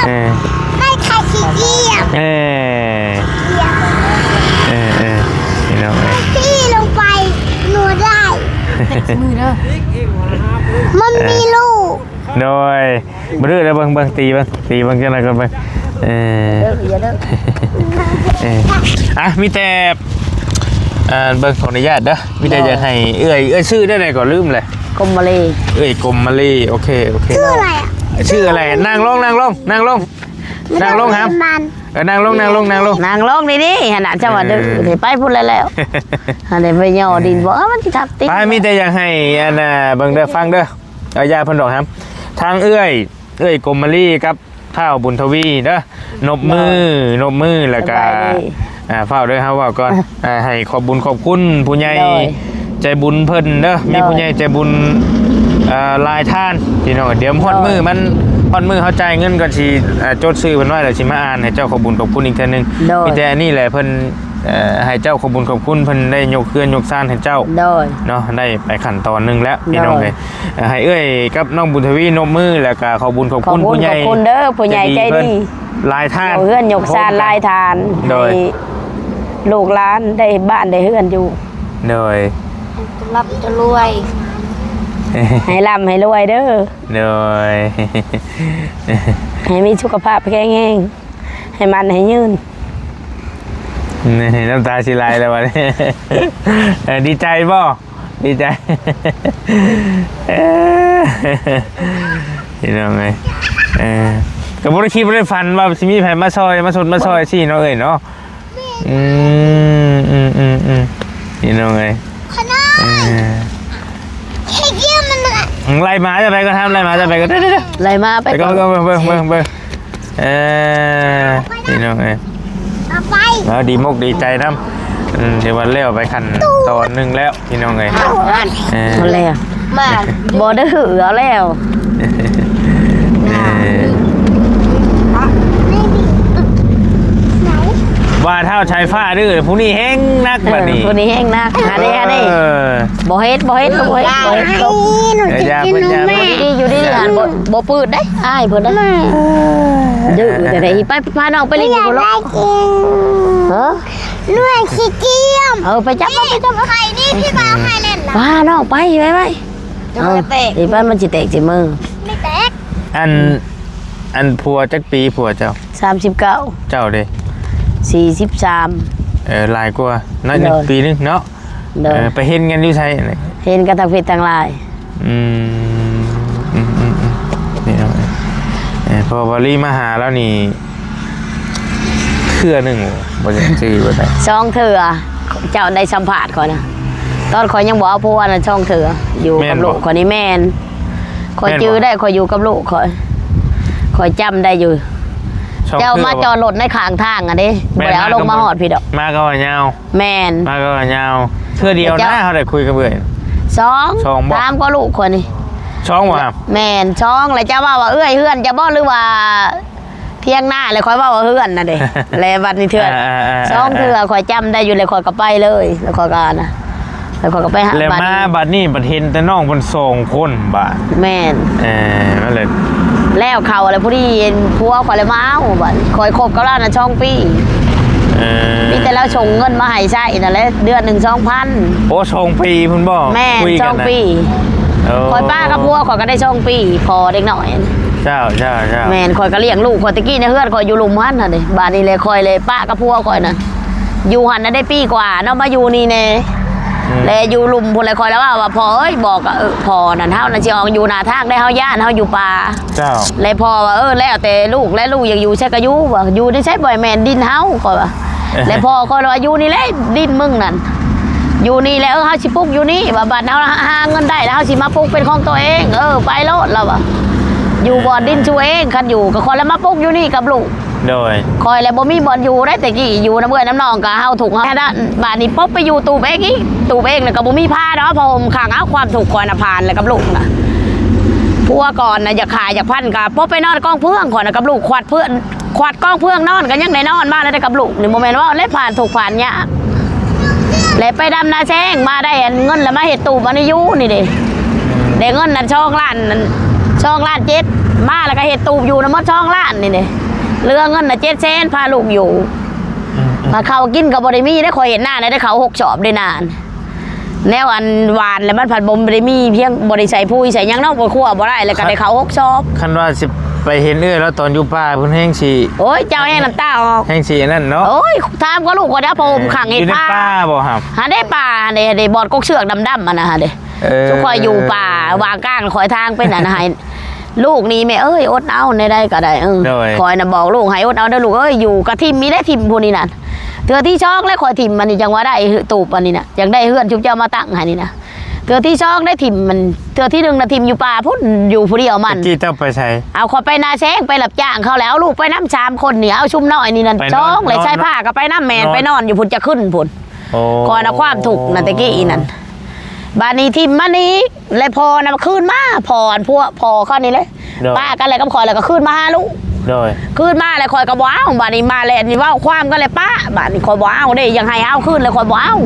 ເອີ ໄດ້ຂາຍຂີ້ກຽມ ເອີ ເອີ ພີ່ນ້ອງເອີຍ ທີ່ລົງໄປໜູໄດ້ ມືເດີ ມັນມີລູກ ໂດຍ ບໍ່ດື້ເດີ ເບິ່ງ ເບິ່ງ ຕີເບິ່ງ ຕີເບິ່ງ ຈັ່ງໃດກໍເບິ່ງ ເອີ ເດີ ຢ່າເດີ ເອີ ອ່ະ ມີແຕ່ ເອີ ເບິ່ງ ຂໍອະນຸຍາດເດີ ມີແຕ່ຢາກໃຫ້ເອື້ອຍ ເອື້ອຍຊື່ແນວໃດກໍລືມແຫຼະ ກົມມະລີ ເອື້ອຍກົມມະລີ ໂອເຄ ໂອເຄ ຊື່ອະໄລອະ? ຊື່ອະໄລ? ນັ່ງລົງ ນັ່ງລົງ ນັ່ງລົງ ນັ່ງລົງ ຫຳ ເອີ ນັ່ງລົງ ນັ່ງລົງ ນັ່ງລົງ ນັ່ງລົງດີໆ ຫັ້ນນະ. ເຈົ້າວ່າ ເອີ ດື້ ໄປພຸ້ນແລ້ວ ຫັ້ນໄດ້ໄປຍໍດິນບໍ່ ເອີ ມັນຊິທັບຕິ ໄປ ມີແຕ່ຢາກໃຫ້ ອັນນ່າ ເບິ່ງເດີ ຟັງເດີ ເອົາ ຢ່າເພິ່ນດອກ ຫຳ ທາງເອື້ອຍ ເອື້ອຍກົມມະລີກັບທ້າວບຸນທະວີເດີ ນົບມື ນົບມື ແລ້ວກະ ອ່າ ຟ້າວເດີ ເຮົາເວົ້າກ່ອນ ອ່າ ໃຫ້ຂອບບຸນຂອບຄຸນຜູ້ໃຫຍ່ໃຈບຸນເພິ່ນເດີ ມີຜູ້ໃຫຍ່ໃຈບຸນ ເອີ ຫຼາຍທ່ານ ພີ່ນ້ອງ. ດຽວຮອດມື້ມັນ ຮອດມື້ເຮົາຈ່າຍເງິນກ່ອນ ຊິ ອ່າ ຈົດຊື່ເພິ່ນໄວ້ ແລ້ວຊິມາອ່ານໃຫ້ເຈົ້າຂອບບຸນຂອບຄຸນອີກເທື່ອໜຶ່ງ. ມີແຕ່ອັນນີ້ແຫຼະ ເພິ່ນ ເອີ ໃຫ້ເຈົ້າຂອບບຸນຂອບຄຸນ ເພິ່ນໄດ້ຍົກເຮືອນຍົກຊານໃຫ້ເຈົ້າ ເນາະ ໄດ້ໄປຂັ້ນຕອນໜຶ່ງແລ້ວ ພີ່ນ້ອງເອີຍ. ໃຫ້ເອື້ອຍກັບນ້ອງບຸນທະວີນົບມື ແລ້ວກະຂອບບຸນຂອບຄຸນຜູ້ໃຫຍ່ ຂອບຄຸນເດີ ຜູ້ໃຫຍ່ໃຈດີ ຫຼາຍທ່ານ ຍົກເຮືອນຍົກຊານຫຼາຍທ່ານ ໂດຍ ໃຫ້ລູກຫຼານໄດ້ບ້ານໄດ້ເຮືອນຢູ່ ໂດຍ ໃຫ້ລ່ຳໃຫ້ລວຍ ໃຫ້ລ່ຳໃຫ້ລວຍເດີ ໂດຍ ໃຫ້ມີສຸຂະພາບແຂງແຮງ ໃຫ້ໝັ້ນໃຫ້ຍືນ. ນີ້ນ້ຳຕາຊິໄຫຼແລ້ວບັດນີ້ ເອີ ດີໃຈບໍ່? ດີໃຈ ເອີ ພີ່ນ້ອງເອີຍ ເອີ ກໍບໍ່ໄດ້ຄິດບໍ່ໄດ້ຝັນວ່າຊິມີໃຜມາຊ່ອຍ ມາຊົດມາຊ່ອຍຊີ້ເນາະເອີຍເນາະ. ອືມ ອືມ ອືມ ອືມ ພີ່ນ້ອງເອີຍ ເອີ ໄລ່ໝາຈະໄປກໍທຳ ໄລ່ໝາຈະໄປກໍ ໄລ່ໝາໄປ ໄປກ່ອນ ເບິ່ງ ເບິ່ງ ເບິ່ງ ເບິ່ງ ເອີ ພີ່ນ້ອງເອີຍ ເອົາໄປ ເອົາ ດີມົກດີໃຈນຳ ອືມ ຖືວ່າແລ້ວໄປຂັ້ນຕອນໜຶ່ງແລ້ວ ພີ່ນ້ອງເອີຍ ເອີ ເອົາແລ້ວ ມາ ບໍ່ໄດ້ຫື ເອົາແລ້ວ ເອີ ວ່າທ້າວສາຍຟ້າດື້ ຜູ້ນີ້ແຮງໜັກ ເອີ ບັດນີ້ ຜູ້ນີ້ແຮງໜັກ ຫາເດ້ ຫາເດ້ ເອີ ບໍ່ເຮັດ ບໍ່ເຮັດ ບໍ່ເຮັດ ບໍ່ເຮັດ ເອີ ຢ່າ ເພິ່ນຢ່າ ຢູ່ດີໆ ຫັ້ນ ບໍ່ ບໍ່ປືດເດ້ ອາຍເພິ່ນເດ້ ດື້ແທ້ໆ ໄປ ພານ້ອງໄປຫຼິ້ນຢູ່ພຸ້ນລູກ ຮະ ໜ່ວຍຂີ້ກຽມ ເອີ ໄປຈັບ ໄປຈັບ ໄຂ່ນີ້ ພີ່ບ່າວໃຫ້ຫຼິ້ນນະ ພານ້ອງໄປ ໄປ ໄປ ເອີ ໄປ ມັນຊິແຕກໃສ່ມື ໄມ່ແຕກ ອັນ ອັນຜົວຈັກປີ ຜົວເຈົ້າ? ສາມສິບເກົ້າ ເຈົ້າເດ້? ສີ່ສິບສາມ ເອີ ຫຼາຍກວ່າໜ້ອຍໜຶ່ງ ໂດຍ ປີໜຶ່ງເນາະ ໂດຍ ເອີ ໄປເຫັນກັນຢູ່ໃສ? ເຫັນກັນທາງເຟສທາງລາຍ ອືມ ອືມ ອືມ ອືມ ນີ້ເນາະ ເອີ ເພາະວ່າວາລີມາຫາລາວນີ້ ເທື່ອໜຶ່ງ ບໍ່ຈັກຊື່ບໍ່ໄດ້ ສອງເທື່ອ ເຈົ້າໄດ້ສຳພາດຂ້ອຍນະ ຕອນຂ້ອຍຍັງບໍ່ເອົາຜົວນະ ສອງເທື່ອ ຢູ່ກັບລູກຂ້ອຍນີ້ ແມ່ນ ຂ້ອຍຈື່ໄດ້ ຂ້ອຍຢູ່ກັບລູກຂ້ອຍ ຂ້ອຍຈຳໄດ້ຢູ່ ເຈົ້າມາຈອດລົດໃນຂ້າງທາງຫັ້ນເດ້ ບໍ່ໄດ້ເອົາລົງມາຮອດພີ້ດອກ ມາກໍວ່າຍາວ ແມ່ນ ມາກໍວ່າຍາວ ເທື່ອດຽວນະ ເຮົາໄດ້ຄຸຍກັບເອື້ອຍ ສອງ ສອງບໍ່? ຖາມກໍລູກຂ້ອຍນີ້ ສອງບໍ່? ແມ່ນ ສອງ ແລ້ວເຈົ້າເວົ້າວ່າເອື້ອຍເຮືອນເຈົ້າບໍ່ ຫຼືວ່າ ຖຽງນາ ແລ້ວຂ້ອຍເວົ້າວ່າເຮືອນນະເດ້ ແລ້ວບັດນີ້ເທື່ອ ອ່າໆໆໆ ສອງເທື່ອ ຂ້ອຍຈຳໄດ້ຢູ່ ແລ້ວຂ້ອຍກໍໄປເລີຍ ແລ້ວຂ້ອຍກໍນະ ແລ້ວຂ້ອຍກໍໄປຫາ ແລ້ວມາບັດນີ້ບັດເຫັນແຕ່ນ້ອງເພິ່ນສອງຄົນບາດ ແມ່ນ ເອີ ນັ້ນແຫຼະ ແລ້ວເຂົາແລ້ວ ພໍດີຜົວຂ້ອຍແລ້ວມາເອົາ ບັດຂ້ອຍຄົບກັບລາວນະສອງປີ ເອີ ມີແຕ່ລາວສົ່ງເງິນມາໃຫ້ໃຊ້ນັ້ນແຫຼະ ເດືອນໜຶ່ງສອງພັນ ໂອ້ ສອງປີພຸ້ນບໍ່? ແມ່ນ ສອງປີ ເອີ ຂ້ອຍປະກັບຜົວຂ້ອຍກໍໄດ້ສອງປີ ພໍເດັກນ້ອຍ ເຈົ້າ ເຈົ້າ ເຈົ້າ ແມ່ນ ຂ້ອຍກໍລ້ຽງລູກຂ້ອຍ ແຕ່ກີ້ໃນເຮືອນຂ້ອຍຢູ່ລຸ່ມຫັ້ນຫັ້ນເດ້ ບາດນີ້ແຫຼະຂ້ອຍເລີຍປະກັບຜົວຂ້ອຍນັ້ນ ຢູ່ຫັ້ນນະໄດ້ປີກວ່າເນາະ ມາຢູ່ນີ້ແດ່ ອືມ ແລະຢູ່ລຸ່ມພຸ້ນ ແລະຂ້ອຍລະເວົ້າວ່າ ພໍ່ເອີຍ ບອກ ເອີ ພໍ່ນັ້ນ ເຮົານັ້ນຊິອອກຢູ່ໜ້າທາງໄດ້ ເຮົາຢ້ານເຮົາຢູ່ປ່າ ເຈົ້າ ແລະພໍ່ວ່າ ເອີ ແລ້ວແຕ່ລູກ ແລະລູກຢາກຢູ່ໃສກໍຢູ່ ວ່າຢູ່ໃນໃສ ບໍ່ແມ່ນດິນເຮົາ ຂ້ອຍວ່າ ແລະພໍ່ຂ້ອຍລະວ່າ ຢູ່ນີ້ແຫຼະດິນມຶງນັ້ນ ຢູ່ນີ້ແຫຼະ ເອີ ເຮົາຊິປຸກຢູ່ນີ້ ວ່າບັດເຮົາຫາເງິນໄດ້ແລ້ວ ເຮົາຊິມາປຸກເປັນຂອງຕົວເອງ ເອີ ໄປໂລດ ລາວວ່າ ຢູ່ບ່ອນດິນຊູເອງ ຄັນຢູ່ກໍຂ້ອຍລະມາປຸກຢູ່ນີ້ກັບລູກ ໂດຍ ຂ້ອຍລະບໍ່ມີບ່ອນຢູ່ໄດ໋ ແຕ່ກີ້ຢູ່ນຳເອື້ອຍນຳນ້ອງກໍເຮົາທຸກເຮົາຍາກ ບາດນີ້ປົບໄປຢູ່ຕູບເອງອີກ ຕູບເອງລະກໍບໍ່ມີພາດອກ ຜ້າຫົ່ມຂ້າງ ເອົາ ຄວາມທຸກຂ້ອຍນະຜ່ານແລ້ວກັບລູກນະ ຜົວກ່ອນນະຢາກຂ້າຢາກຟັນ ກໍປົບໄປນອນກອງເຟືອງ ຂ້ອຍນະກັບລູກ ຂວັດເຟືອງ ຂວັດກອງເຟືອງນອນກໍຍັງໄດ້ນອນມາແລ້ວໄດ້ກັບລູກນີ້ ບໍ່ແມ່ນວ່າແລ້ວຜ່ານທຸກຜ່ານຍາກ ແລ້ວໄປດຳນາແຊງມາໄດ້ອັນເງິນ ແລ້ວມາເຮັດຕູບອັນນີ້ຢູ່ນີ້ເດ້ ໄດ້ເງິນນັ້ນສອງລ້ານນັ້ນ ສອງລ້ານເຈັດ ມາແລ້ວກໍເຮັດຕູບຢູ່ນຳໝົດສອງລ້ານນີ້ເດ້ ເຫຼືອເງິນນະເຈັດແສນ ພາລູກຢູ່ ອືມໆ ມາເຂົ້າກິນກໍບໍ່ໄດ້ມີເດ້ ຂ້ອຍເຮັດນາໄດ້ເຂົ້າຫົກຊອບເດ້ນາ ແນວອັນຫວ່ານແລ້ວມັນພັດບໍ່ໄດ້ມີພຽງ ບໍ່ໄດ້ໃສ່ປຸ໋ຍໃສ່ຫຍັງເນາະ ບໍ່ຄົວບໍ່ໄດ້ ແລ້ວກໍໄດ້ເຂົ້າຫົກຊອບ ຄັນວ່າຊິໄປເຫັນເອື້ອຍລາວຕອນຢູ່ປ່າພຸ້ນແຮງຊິ ໂອ້ຍ ເຈົ້າແຮງນ້ຳຕາອອກ ແຮງຊິອັນນັ້ນເນາະ ໂອ້ຍ ຖາມກໍລູກຂ້ອຍເດ້ ຜ້າຫົ່ມຂ້າງເຮັດປ່າ ຢູ່ໃນປ່າບໍ່ຫຳ ຫາໄດ້ປ່າ ຫາໄດ້ ຫາໄດ້ບ່ອນກົກເຊືອກດຳໆຫັ້ນນະ ຫາໄດ້ ເອີ ຊຸມຂ້ອຍຢູ່ປ່າຫວ່າງກາງ ຂ້ອຍທາງໄປນັ້ນໃຫ້ ລູກນີ້ແມ່ເອີຍ ອົດເອົາແນວໃດກໍໄດ້ ເອີ ໂດຍ ຂ້ອຍນະບອກລູກໃຫ້ອົດເອົາເດີລູກເອີຍ ຢູ່ກະຖິ້ມມີໄດ້ຖິ້ມຜູ້ນີ້ນັ້ນ ເທື່ອທີສອງແລ້ວຂ້ອຍຖິ້ມອັນນີ້ ຈັ່ງວ່າໄດ້ຕູບອັນນີ້ນະ ຢາກໄດ້ເຮືອນຊຸມເຈົ້າມາຕັ້ງໃຫ້ນີ້ນະ ເທື່ອທີສອງໄດ້ຖິ້ມມັນ ເທື່ອທີໜຶ່ງນະຖິ້ມຢູ່ປ່າພຸ້ນ ຢູ່ຜູ້ດຽວມັນ ຕະກີ້ເຈົ້າໄປໃສ? ເອົາຂ້ອຍໄປນາແຊງ ໄປຮັບຈ້າງເຂົາແລ້ວ ເອົາລູກໄປນຳສາມຄົນນີ້ ເອົາຊຸມນ້ອຍນີ້ນັ້ນ ໄປນອນ ສອງ ແລະ ນອນ ຊາຍພ້າກໍໄປນຳ ແມ່ນ ນອນ ໄປນອນຢູ່ພຸ້ນ ຈະຂຶ້ນພຸ້ນ ໂອ້ ຂ້ອຍນະຄວາມທຸກນະຕະກີ້ນັ້ນ ບາດນີ້ຖິ້ມມັນອີກ ແລະພໍ່ນະຄືນມາ ພໍ່ອັນພວກພໍ່ເຂົານີ້ແຫຼະ ໂດຍ ປະກັນແລ້ວກັບຂ້ອຍ ແລ້ວກໍຄືນມາຫາລູກ ໂດຍ ຄືນມາແລ້ວຂ້ອຍກໍບໍ່ເອົາ ບາດນີ້ມາແລ້ວນີ້ເວົ້າຄວາມກັນແລ້ວປະ ບາດນີ້ຂ້ອຍບໍ່ເອົາເດ້ ຢາກໃຫ້ເອົາຄືນແລ້ວຂ້ອຍບໍ່ເອົາ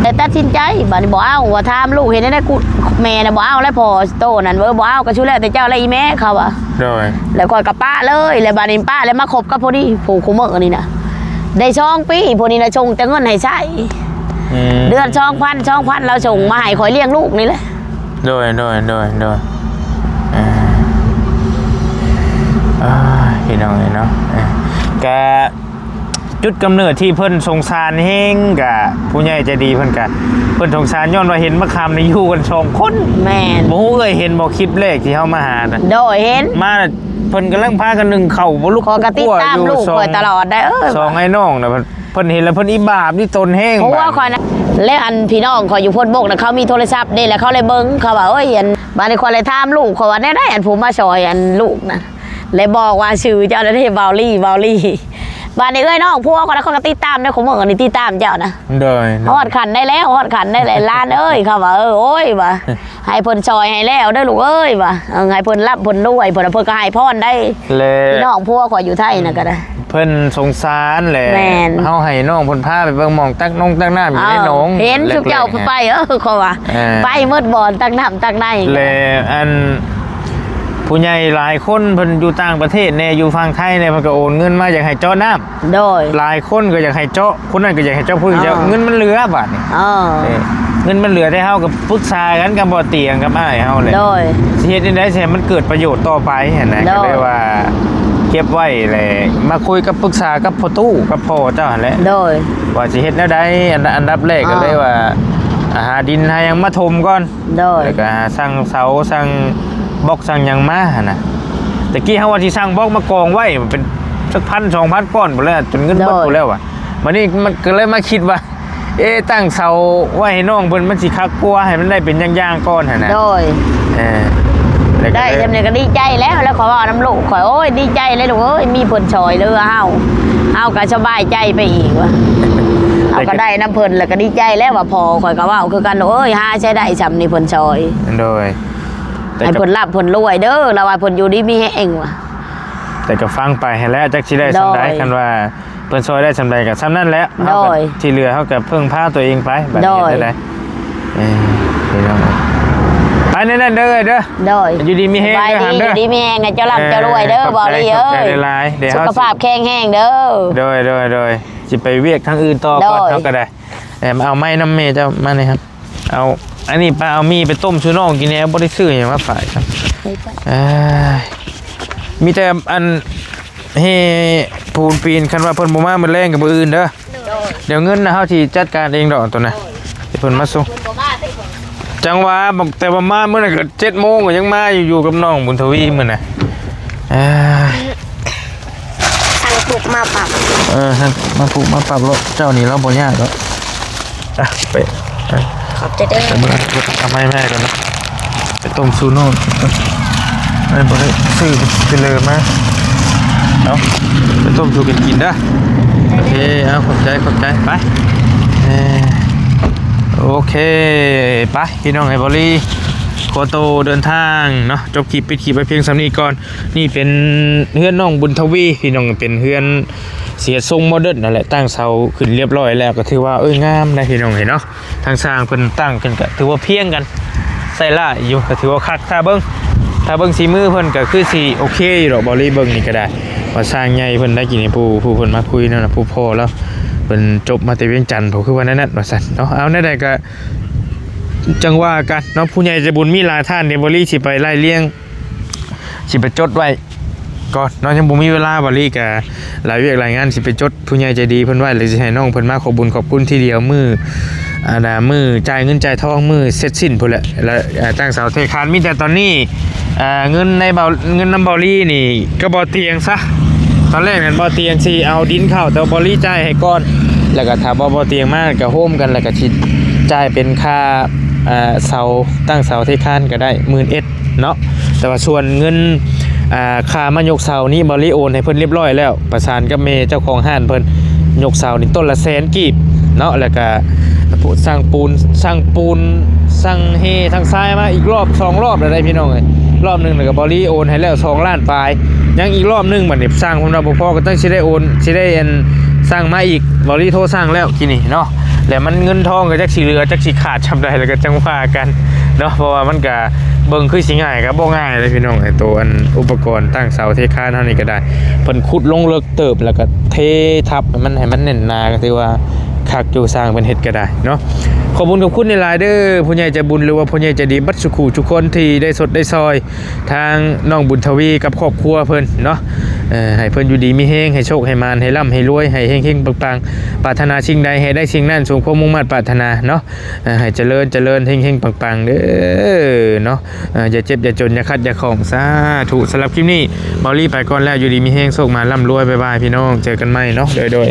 ແຕ່ຕັດສິນໃຈ ບາດນີ້ບໍ່ເອົາ ວ່າຖາມລູກເຮັດແນວໃດ ກູ ແມ່ນະບໍ່ເອົາແລ້ວ ພໍ່ໂຕນັ້ນ ເອີ ບໍ່ເອົາ ກໍສຸດແລ້ວແຕ່ເຈົ້າແລະອີແມ່ ເຂົາວ່າ ໂດຍ ແລ້ວຂ້ອຍກໍປະເລີຍ ແລ້ວບາດນີ້ປະແລ້ວມາຄົບກັບຜູ້ນີ້ ຜູ້ຄູ່ມື້ນີ້ນະ ໄດ້ສອງປີ ຜູ້ນີ້ນະສົ່ງແຕ່ເງິນໃຫ້ໃຊ້ ອືມ ເດືອນສອງພັນ ສອງພັນ ລາວສົ່ງມາໃຫ້ຂ້ອຍລ້ຽງລູກນີ້ແຫຼະ ໂດຍ ໂດຍ ໂດຍ ໂດຍ ເອີ ເອີ ພີ່ນ້ອງເອີຍເນາະ ເອີ ກະຈຸດກຳເນີດທີ່ເພິ່ນສົງສານແຮງ ກະຜູ້ໃຫຍ່ໃຈດີເພິ່ນກະ ເພິ່ນສົງສານຍ້ອນວ່າເຫັນມະຂາມນີ້ຢູ່ກັນສອງຄົນ ແມ່ນ ບໍ່ຮູ້ເອື້ອຍເຫັນບໍ່ຄລິບແລກທີ່ເຮົາມາຫານະ ໂດຍ ເຫັນ ມາ ເພິ່ນກຳລັງພາກັນໜຶ້ງເຂົ້າບໍ່ລຸກ ຂ້ອຍກໍຕິດຕາມລູກຂ້ອຍຕະຫຼອດໄດ໋ ເອີ ສອງອ້າຍນ້ອງນະ ເພິ່ນເຫັນແລ້ວເພິ່ນອີບາບອີຕົນແຮງ ຜົວຂ້ອຍນະ ແລ້ວອັນພີ່ນ້ອງຂ້ອຍຢູ່ໂພນບົກນະ ເຂົາມີໂທລະສັບເດ້ ແລ້ວເຂົາເລີຍເບິ່ງ ເຂົາວ່າ ໂອ້ຍ ອັນ ບາດນີ້ຂ້ອຍເລີຍຖາມລູກຂ້ອຍວ່າ ແນວໃດ ອັນຜູ້ມາຊ່ອຍອັນລູກນະ ແລະບອກວ່າຊື່ເຈົ້ານະເດ້ ເບົາລີ ເບົາລີ ບາດນີ້ເອື້ອຍນ້ອງຜົວຂ້ອຍນະ ຂ້ອຍກໍຕິດຕາມໃນຄູ່ມື້ນີ້ ຕິດຕາມເຈົ້ານະ ໂດຍ ຮອດຂັ້ນໃດແລ້ວ ຮອດຂັ້ນໃດແລ້ວ ຫຼານເອີຍ ເຂົາວ່າ ເອີ ໂອ້ຍ ວ່າ ໃຫ້ເພິ່ນຊ່ອຍໃຫ້ແລ້ວເດີລູກເອີຍວ່າ ເອີ ໃຫ້ເພິ່ນລ່ຳເພິ່ນລວຍ ເພິ່ນ ເພິ່ນກໍໃຫ້ພອນໄດ໋ ແລະ ພີ່ນ້ອງຜົວຂ້ອຍຢູ່ໄທນະກໍໄດ້ ເພິ່ນສົງສານແຫຼະ ແມ່ນ ເຮົາໃຫ້ນ້ອງເພິ່ນພາໄປເບິ່ງໝ່ອງຕັກນົງຕັກນ້ຳຢູ່ໃນໜອງ ເອີ ເຫັນຊຸມເຈົ້າໄປ ເອີ ເຂົາວ່າ ເອີ ໄປໝົດບ່ອນຕັກນ້ຳຕັກໃນ ແລະ ອັນ ຜູ້ໃຫຍ່ຫຼາຍຄົນເພິ່ນຢູ່ຕ່າງປະເທດແດ່ ຢູ່ຝັ່ງໄທແດ່ ເພິ່ນກໍໂອນເງິນມາຢາກໃຫ້ເຈາະນ້ຳ ໂດຍ ຫຼາຍຄົນກໍຢາກໃຫ້ເຈາະ ຄົນນັ້ນກໍຢາກໃຫ້ເຈາະ ຜູ້ນີ້ເຈາະ ເອີ ເງິນມັນເຫຼືອບາດນີ້ ເອີ ເອີ ເງິນມັນເຫຼືອ ແຕ່ເຮົາກໍປຶກສາກັນກັບບໍ່ຕຽງກັບອ້າຍເຮົາແຫຼະ ໂດຍ ຊິເຮັດຈັ່ງໃດຊິໃຫ້ມັນເກີດປະໂຫຍດຕໍ່ໄປຫັ້ນນະ ໂດຍ ກໍເລີຍວ່າເກັບໄວ້ແຫຼະ ມາຄຸຍກັບປຶກສາກັບພໍ່ຕູ້ກັບພໍ່ເຈົ້າຫັ້ນແຫຼະ ໂດຍ ວ່າຊິເຮັດແນວໃດ ອັນ ອັນດັບແລກກໍເລີຍວ່າ ອ່າ ຫາດິນຫາຫຍັງມາຖົມກ່ອນ ໂດຍ ແລ້ວກໍຫາສັ່ງເສົາ ສັ່ງບລັອກ ສັ່ງຫຍັງມາຫັ້ນນະ ແຕ່ກີ້ເຮົາວ່າຊິສັ່ງບລັອກມາກອງໄວ້ ເປັນຈັກພັນສອງພັນກ້ອນພຸ້ນແຫຼະ ຈົນເງິນເບິດ ໂດຍ ພຸ້ນແລ້ວວ່າ ບາດນີ້ມັນກໍເລີຍມາຄິດວ່າ ເອ ຕັ້ງເສົາໄວ້ໃຫ້ນ້ອງເພິ່ນ ມັນຊິຄັກກວ່າ ໃຫ້ມັນໄດ້ເປັນຢ່າງໆກ່ອນຫັ້ນນະ ໂດຍ ເອີ ແລ້ວກໍ ໄດ້ ເລີຍ ສ່ຳນີ້ກໍດີໃຈແລ້ວ ແລ້ວຂ້ອຍເວົ້ານຳລູກຂ້ອຍ ໂອ້ຍ ດີໃຈເລີຍລູກເອີຍ ມີເພິ່ນຊ່ອຍເຫຼືອເຮົາ ເຮົາກໍສະບາຍໃຈໄປອີກວ່າ ເຮົາກໍໄດ້ນຳເພິ່ນ ແລ້ວກໍດີໃຈແລ້ວວ່າ ພໍ່ຂ້ອຍກໍເວົ້າຄືກັນ ໂອ້ຍ ຫາໃຊ້ໄດ້ສ່ຳນີ້ເພິ່ນຊ່ອຍ ໂດຍ ໃຫ້ເພິ່ນລ່ຳເພິ່ນລວຍເດີ ລາວວ່າເພິ່ນຢູ່ດີມີແຮງວ່າ ແຕ່ກໍຟັງໄປຫັ້ນແຫຼະ ຈັກຊິໄດ້ສ່ຳໃດ ໂດຍ ຄັນວ່າເພິ່ນຊ່ອຍໄດ້ສ່ຳໃດກໍສ່ຳນັ້ນແຫຼະ ໂດຍ ເຮົາກໍທີ່ເຫຼືອເຮົາກໍເພິ່ງພາຕົວເອງໄປ ບາດນີ້ ໂດຍ ເຮັດໄດ້ ເອີ ພີ່ນ້ອງເອີຍ ໄປແນວນັ້ນເດີເດີ ໂດຍ ຢູ່ດີມີແຮງເດີ ຢູ່ດີມີແຮງ ໃຫ້ເຈົ້າລ່ຳເຈົ້າລວຍເດີ ເອີ ບໍ່ລີເອີຍ ຂອບໃຈຫຼາຍໆ ເດີ ສຸຂະພາບແຂງແຮງເດີ ໂດຍ ໂດຍ ໂດຍ ຊິໄປວຽກທາງອື່ນຕໍ່ກ່ອນ ໂດຍ ເຮົາກໍໄດ້ ເອີ ມາເອົາໄມ້ນຳແມ່ເຈົ້າມານີ້ ເອົາອັນນີ້ໄປ ເອົາໝີ່ໄປຕົ້ມສູ່ນ້ອງກິນແດ່ ບໍ່ໄດ້ຊື້ຫຍັງມາຝາກ ເອີຍ ມີແຕ່ອັນ ເຮ ປູນປີນ ຄັນວ່າເພິ່ນບໍ່ມາມື້ແລງກໍມື້ອື່ນເດີ ໂດຍ ດຽວເງິນນະ ເຮົາຊິຈັດການເອງດອກໂຕນະ ໃຫ້ເພິ່ນມາສົ່ງ ເພິ່ນບໍ່ມາຕິ ຈັ່ງວ່າ ແຕ່ວ່າມາມື້ນັ້ນກໍເຈັດໂມງ ກໍຍັງມາຢູ່ ຢູ່ກັບນ້ອງບຸນທະວີມື້ນະ ເອີຍ ສັ່ງປຸບມາປັບ ເອີ ມາປຸບມາປັບໂລດ ເຈົ້ານີ້ລາວບໍ່ຍາກດອກ ອ່ະ ໄປ ໄປ ຂອບໃຈເດີ ໄປເບິ່ງ ເອົາໄມ້ມາໃຫ້ກ່ອນເນາະ ໄປຕົ້ມສູ່ນ້ອງ ໄປ ບໍ່ໄດ້ຊື້ໄປເລີມາ ເອົາ ໄປຕົ້ມສູ່ກັນກິນເດີ ໂອເຄ ເອົາ ຂອບໃຈ ຂອບໃຈ ໄປ ເອີ ໂອເຄ ໄປ ພີ່ນ້ອງເອີຍ ເບົາລີ ຂໍໂຕເດີນທາງເນາະ ຈົບຄລິບ ປິດຄລິບໄວ້ພຽງສ່ຳນີ້ກ່ອນ ນີ້ເປັນເຮືອນນ້ອງບຸນທະວີ ພີ່ນ້ອງ ເປັນເຮືອນຊິເຮັດຊົງໂມເດີນນັ້ນແຫຼະ ຕັ້ງເສົາຂຶ້ນລຽບຮ້ອຍແລ້ວ ກໍຖືວ່າ ເອີຍ ງາມນະ ພີ່ນ້ອງເອີຍເນາະ ທາງຊ່າງເພິ່ນຕັ້ງຂຶ້ນກໍຖືວ່າພຽງກັນ ໃຊ້ໄດ້ຢູ່ ກໍຖືວ່າຄັກ ຖ້າເບິ່ງ ຖ້າເບິ່ງສີມືເພິ່ນກໍຄືຊິໂອເຄຢູ່ດອກ ເບົາລີເບິ່ງນີ້ກໍໄດ້ ວ່າຊ່າງໃຫຍ່ເພິ່ນໄດ້ກິນໃຫ້ຜູ້ ຜູ້ເພິ່ນມາຄຸຍນັ້ນນະ ຜູ້ພໍ່ລາວ ເພິ່ນຈົບມາແຕ່ວຽງຈັນ ເພິ່ນຄືວ່າແນວນັ້ນວ່າຊັ້ນເນາະ ເອົາ ແນວໃດກໍ ຈັ່ງວ່າກັນເນາະ ຜູ້ໃຫຍ່ໃຈບຸນມີຫຼາຍທ່ານເດ ເບົາລີຊິໄປໄລ່ລຽງ ຊິໄປຈົດໄວ້ກ່ອນເນາະ ຍັງບໍ່ມີເວລາ ເບົາລີກະຫຼາຍວຽກຫຼາຍງານ ຊິໄປຈົດຜູ້ໃຫຍ່ໃຈດີເພິ່ນໄວ້ ແລ້ວຊິໃຫ້ນ້ອງເພິ່ນມາຂອບບຸນຂອບຄຸນທີດຽວມື້ ອັນນ່າ ມື້ຈ່າຍເງິນຈ່າຍທອງ ມື້ເສັດສິ້ນພຸ້ນແຫຼະ ແລ້ວ ເອີ ຕັ້ງເສົາເທຄານ. ມີແຕ່ຕອນນີ້ ເອີ ເງິນໃນເບົາ ເງິນນຳເບົາລີນີ້ກໍບໍ່ຕຽງຊະ. ຕອນແລກນັ້ນບໍ່ຕຽງຊິເອົາດິນເຂົ້າ ແຕ່ວ່າເບົາລີຈ່າຍໃຫ້ກ່ອນ ແລ້ວກໍຖ້າບໍ່ ບໍ່ຕຽງມາກໍໂຮມກັນ ແລ້ວກໍຊິຈ່າຍເປັນຄ່າ ເອີ ເສົາ ຕັ້ງເສົາເທຄານກໍໄດ້ ໝື່ນເອັດ ເນາະ. ແຕ່ວ່າສ່ວນເງິນ ອ່າ ຄ່າມາຍົກເສົານີ້ ເບົາລີໂອນໃຫ້ເພິ່ນຮຽບຮ້ອຍແລ້ວ ປະສານກັບແມ່ເຈົ້າຂອງຮ້ານເພິ່ນ. ຍົກເສົານີ້ຕົ້ນລະແສນກີບເນາະ ແລ້ວກະສັ່ງປູນ ສັ່ງປູນ ສັ່ງເຮ ສັ່ງຊາຍມາອີກລອບສອງລອບແລ້ວໄດ໋ພີ່ນ້ອງເອີຍ. ລອບໜຶ່ງແລ້ວກະເບົາລີໂອນໃຫ້ແລ້ວສອງລ້ານປາຍ ຍັງອີກລອບໜຶ່ງ. ບັດນີ້ຊ່າງເພິ່ນວ່າບໍ່ພໍ ກໍຕ້ອງຊິໄດ້ໂອນ ຊິໄດ້ອັນ ສັ່ງມາອີກ ເບົາລີໂທສັ່ງແລ້ວກີ້ນີ້ເນາະ. ແລ້ວມັນເງິນທອງກໍຈັກຊິເຫຼືອ ຈັກຊິຂາດຊ່ຳໃດ ແລ້ວກໍຈັ່ງວ່າກັນເນາະ. ເພາະວ່າມັນກະເບິ່ງຄືຊິງ່າຍ ກໍບໍ່ງ່າຍເດ້ພີ່ນ້ອງ. ໄອ້ໂຕອັນອຸປະກອນຕັ້ງເສົາເທຄານເຮົານີ້ກໍໄດ້ ເພິ່ນຂຸດລົງເລິກເຕີບ ແລ້ວກໍເທທັບໃຫ້ມັນ ໃຫ້ມັນແໜ້ນໜາ ກໍຖືວ່າຄັກຢູ່ ຊ່າງເພິ່ນເຮັດກໍໄດ້ເນາະ. ຂອບຄຸນ ຂອບຄຸນຫຼາຍໆເດີ ຜູ້ໃຫຍ່ໃຈບຸນ ຫຼືວ່າຜູ້ໃຫຍ່ໃຈດີ ບັດສູ່ຄູ່ສູ່ຄົນທີ່ໄດ້ຊົດໄດ້ຊ່ອຍ ທາງນ້ອງບຸນທະວີກັບຄອບຄົວເພິ່ນເນາະ. ເອີ ໃຫ້ເພິ່ນຢູ່ດີມີແຮງ ໃຫ້ໂຊກໃຫ້ໝານ ໃຫ້ລ່ຳໃຫ້ລວຍ ໃຫ້ເຮັງໆປັງໆ ປາດຖະໜາສິ່ງໃດໃຫ້ໄດ້ສິ່ງນັ້ນ ສົມຄວາມມຸ່ງມາດປາດຖະໜາເນາະ. ເອີ ໃຫ້ຈະເລີນ ຈະເລີນ ເຮັງໆປັງໆເດີເນາະ. ເອີ ຢ່າເຈັບຢ່າຈົນ ຢ່າຂັດຢ່າຂ້ອງ ສາທຸ. ສຳລັບຄລິບນີ້ ເບົາລີໄປກ່ອນແລ້ວ ຢູ່ດີມີແຮງ ໂຊກໝານ ລ່ຳລວຍ ບາຍບາຍພີ່ນ້ອງ ເຈີກັນໃໝ່ເນາະ ໂດຍ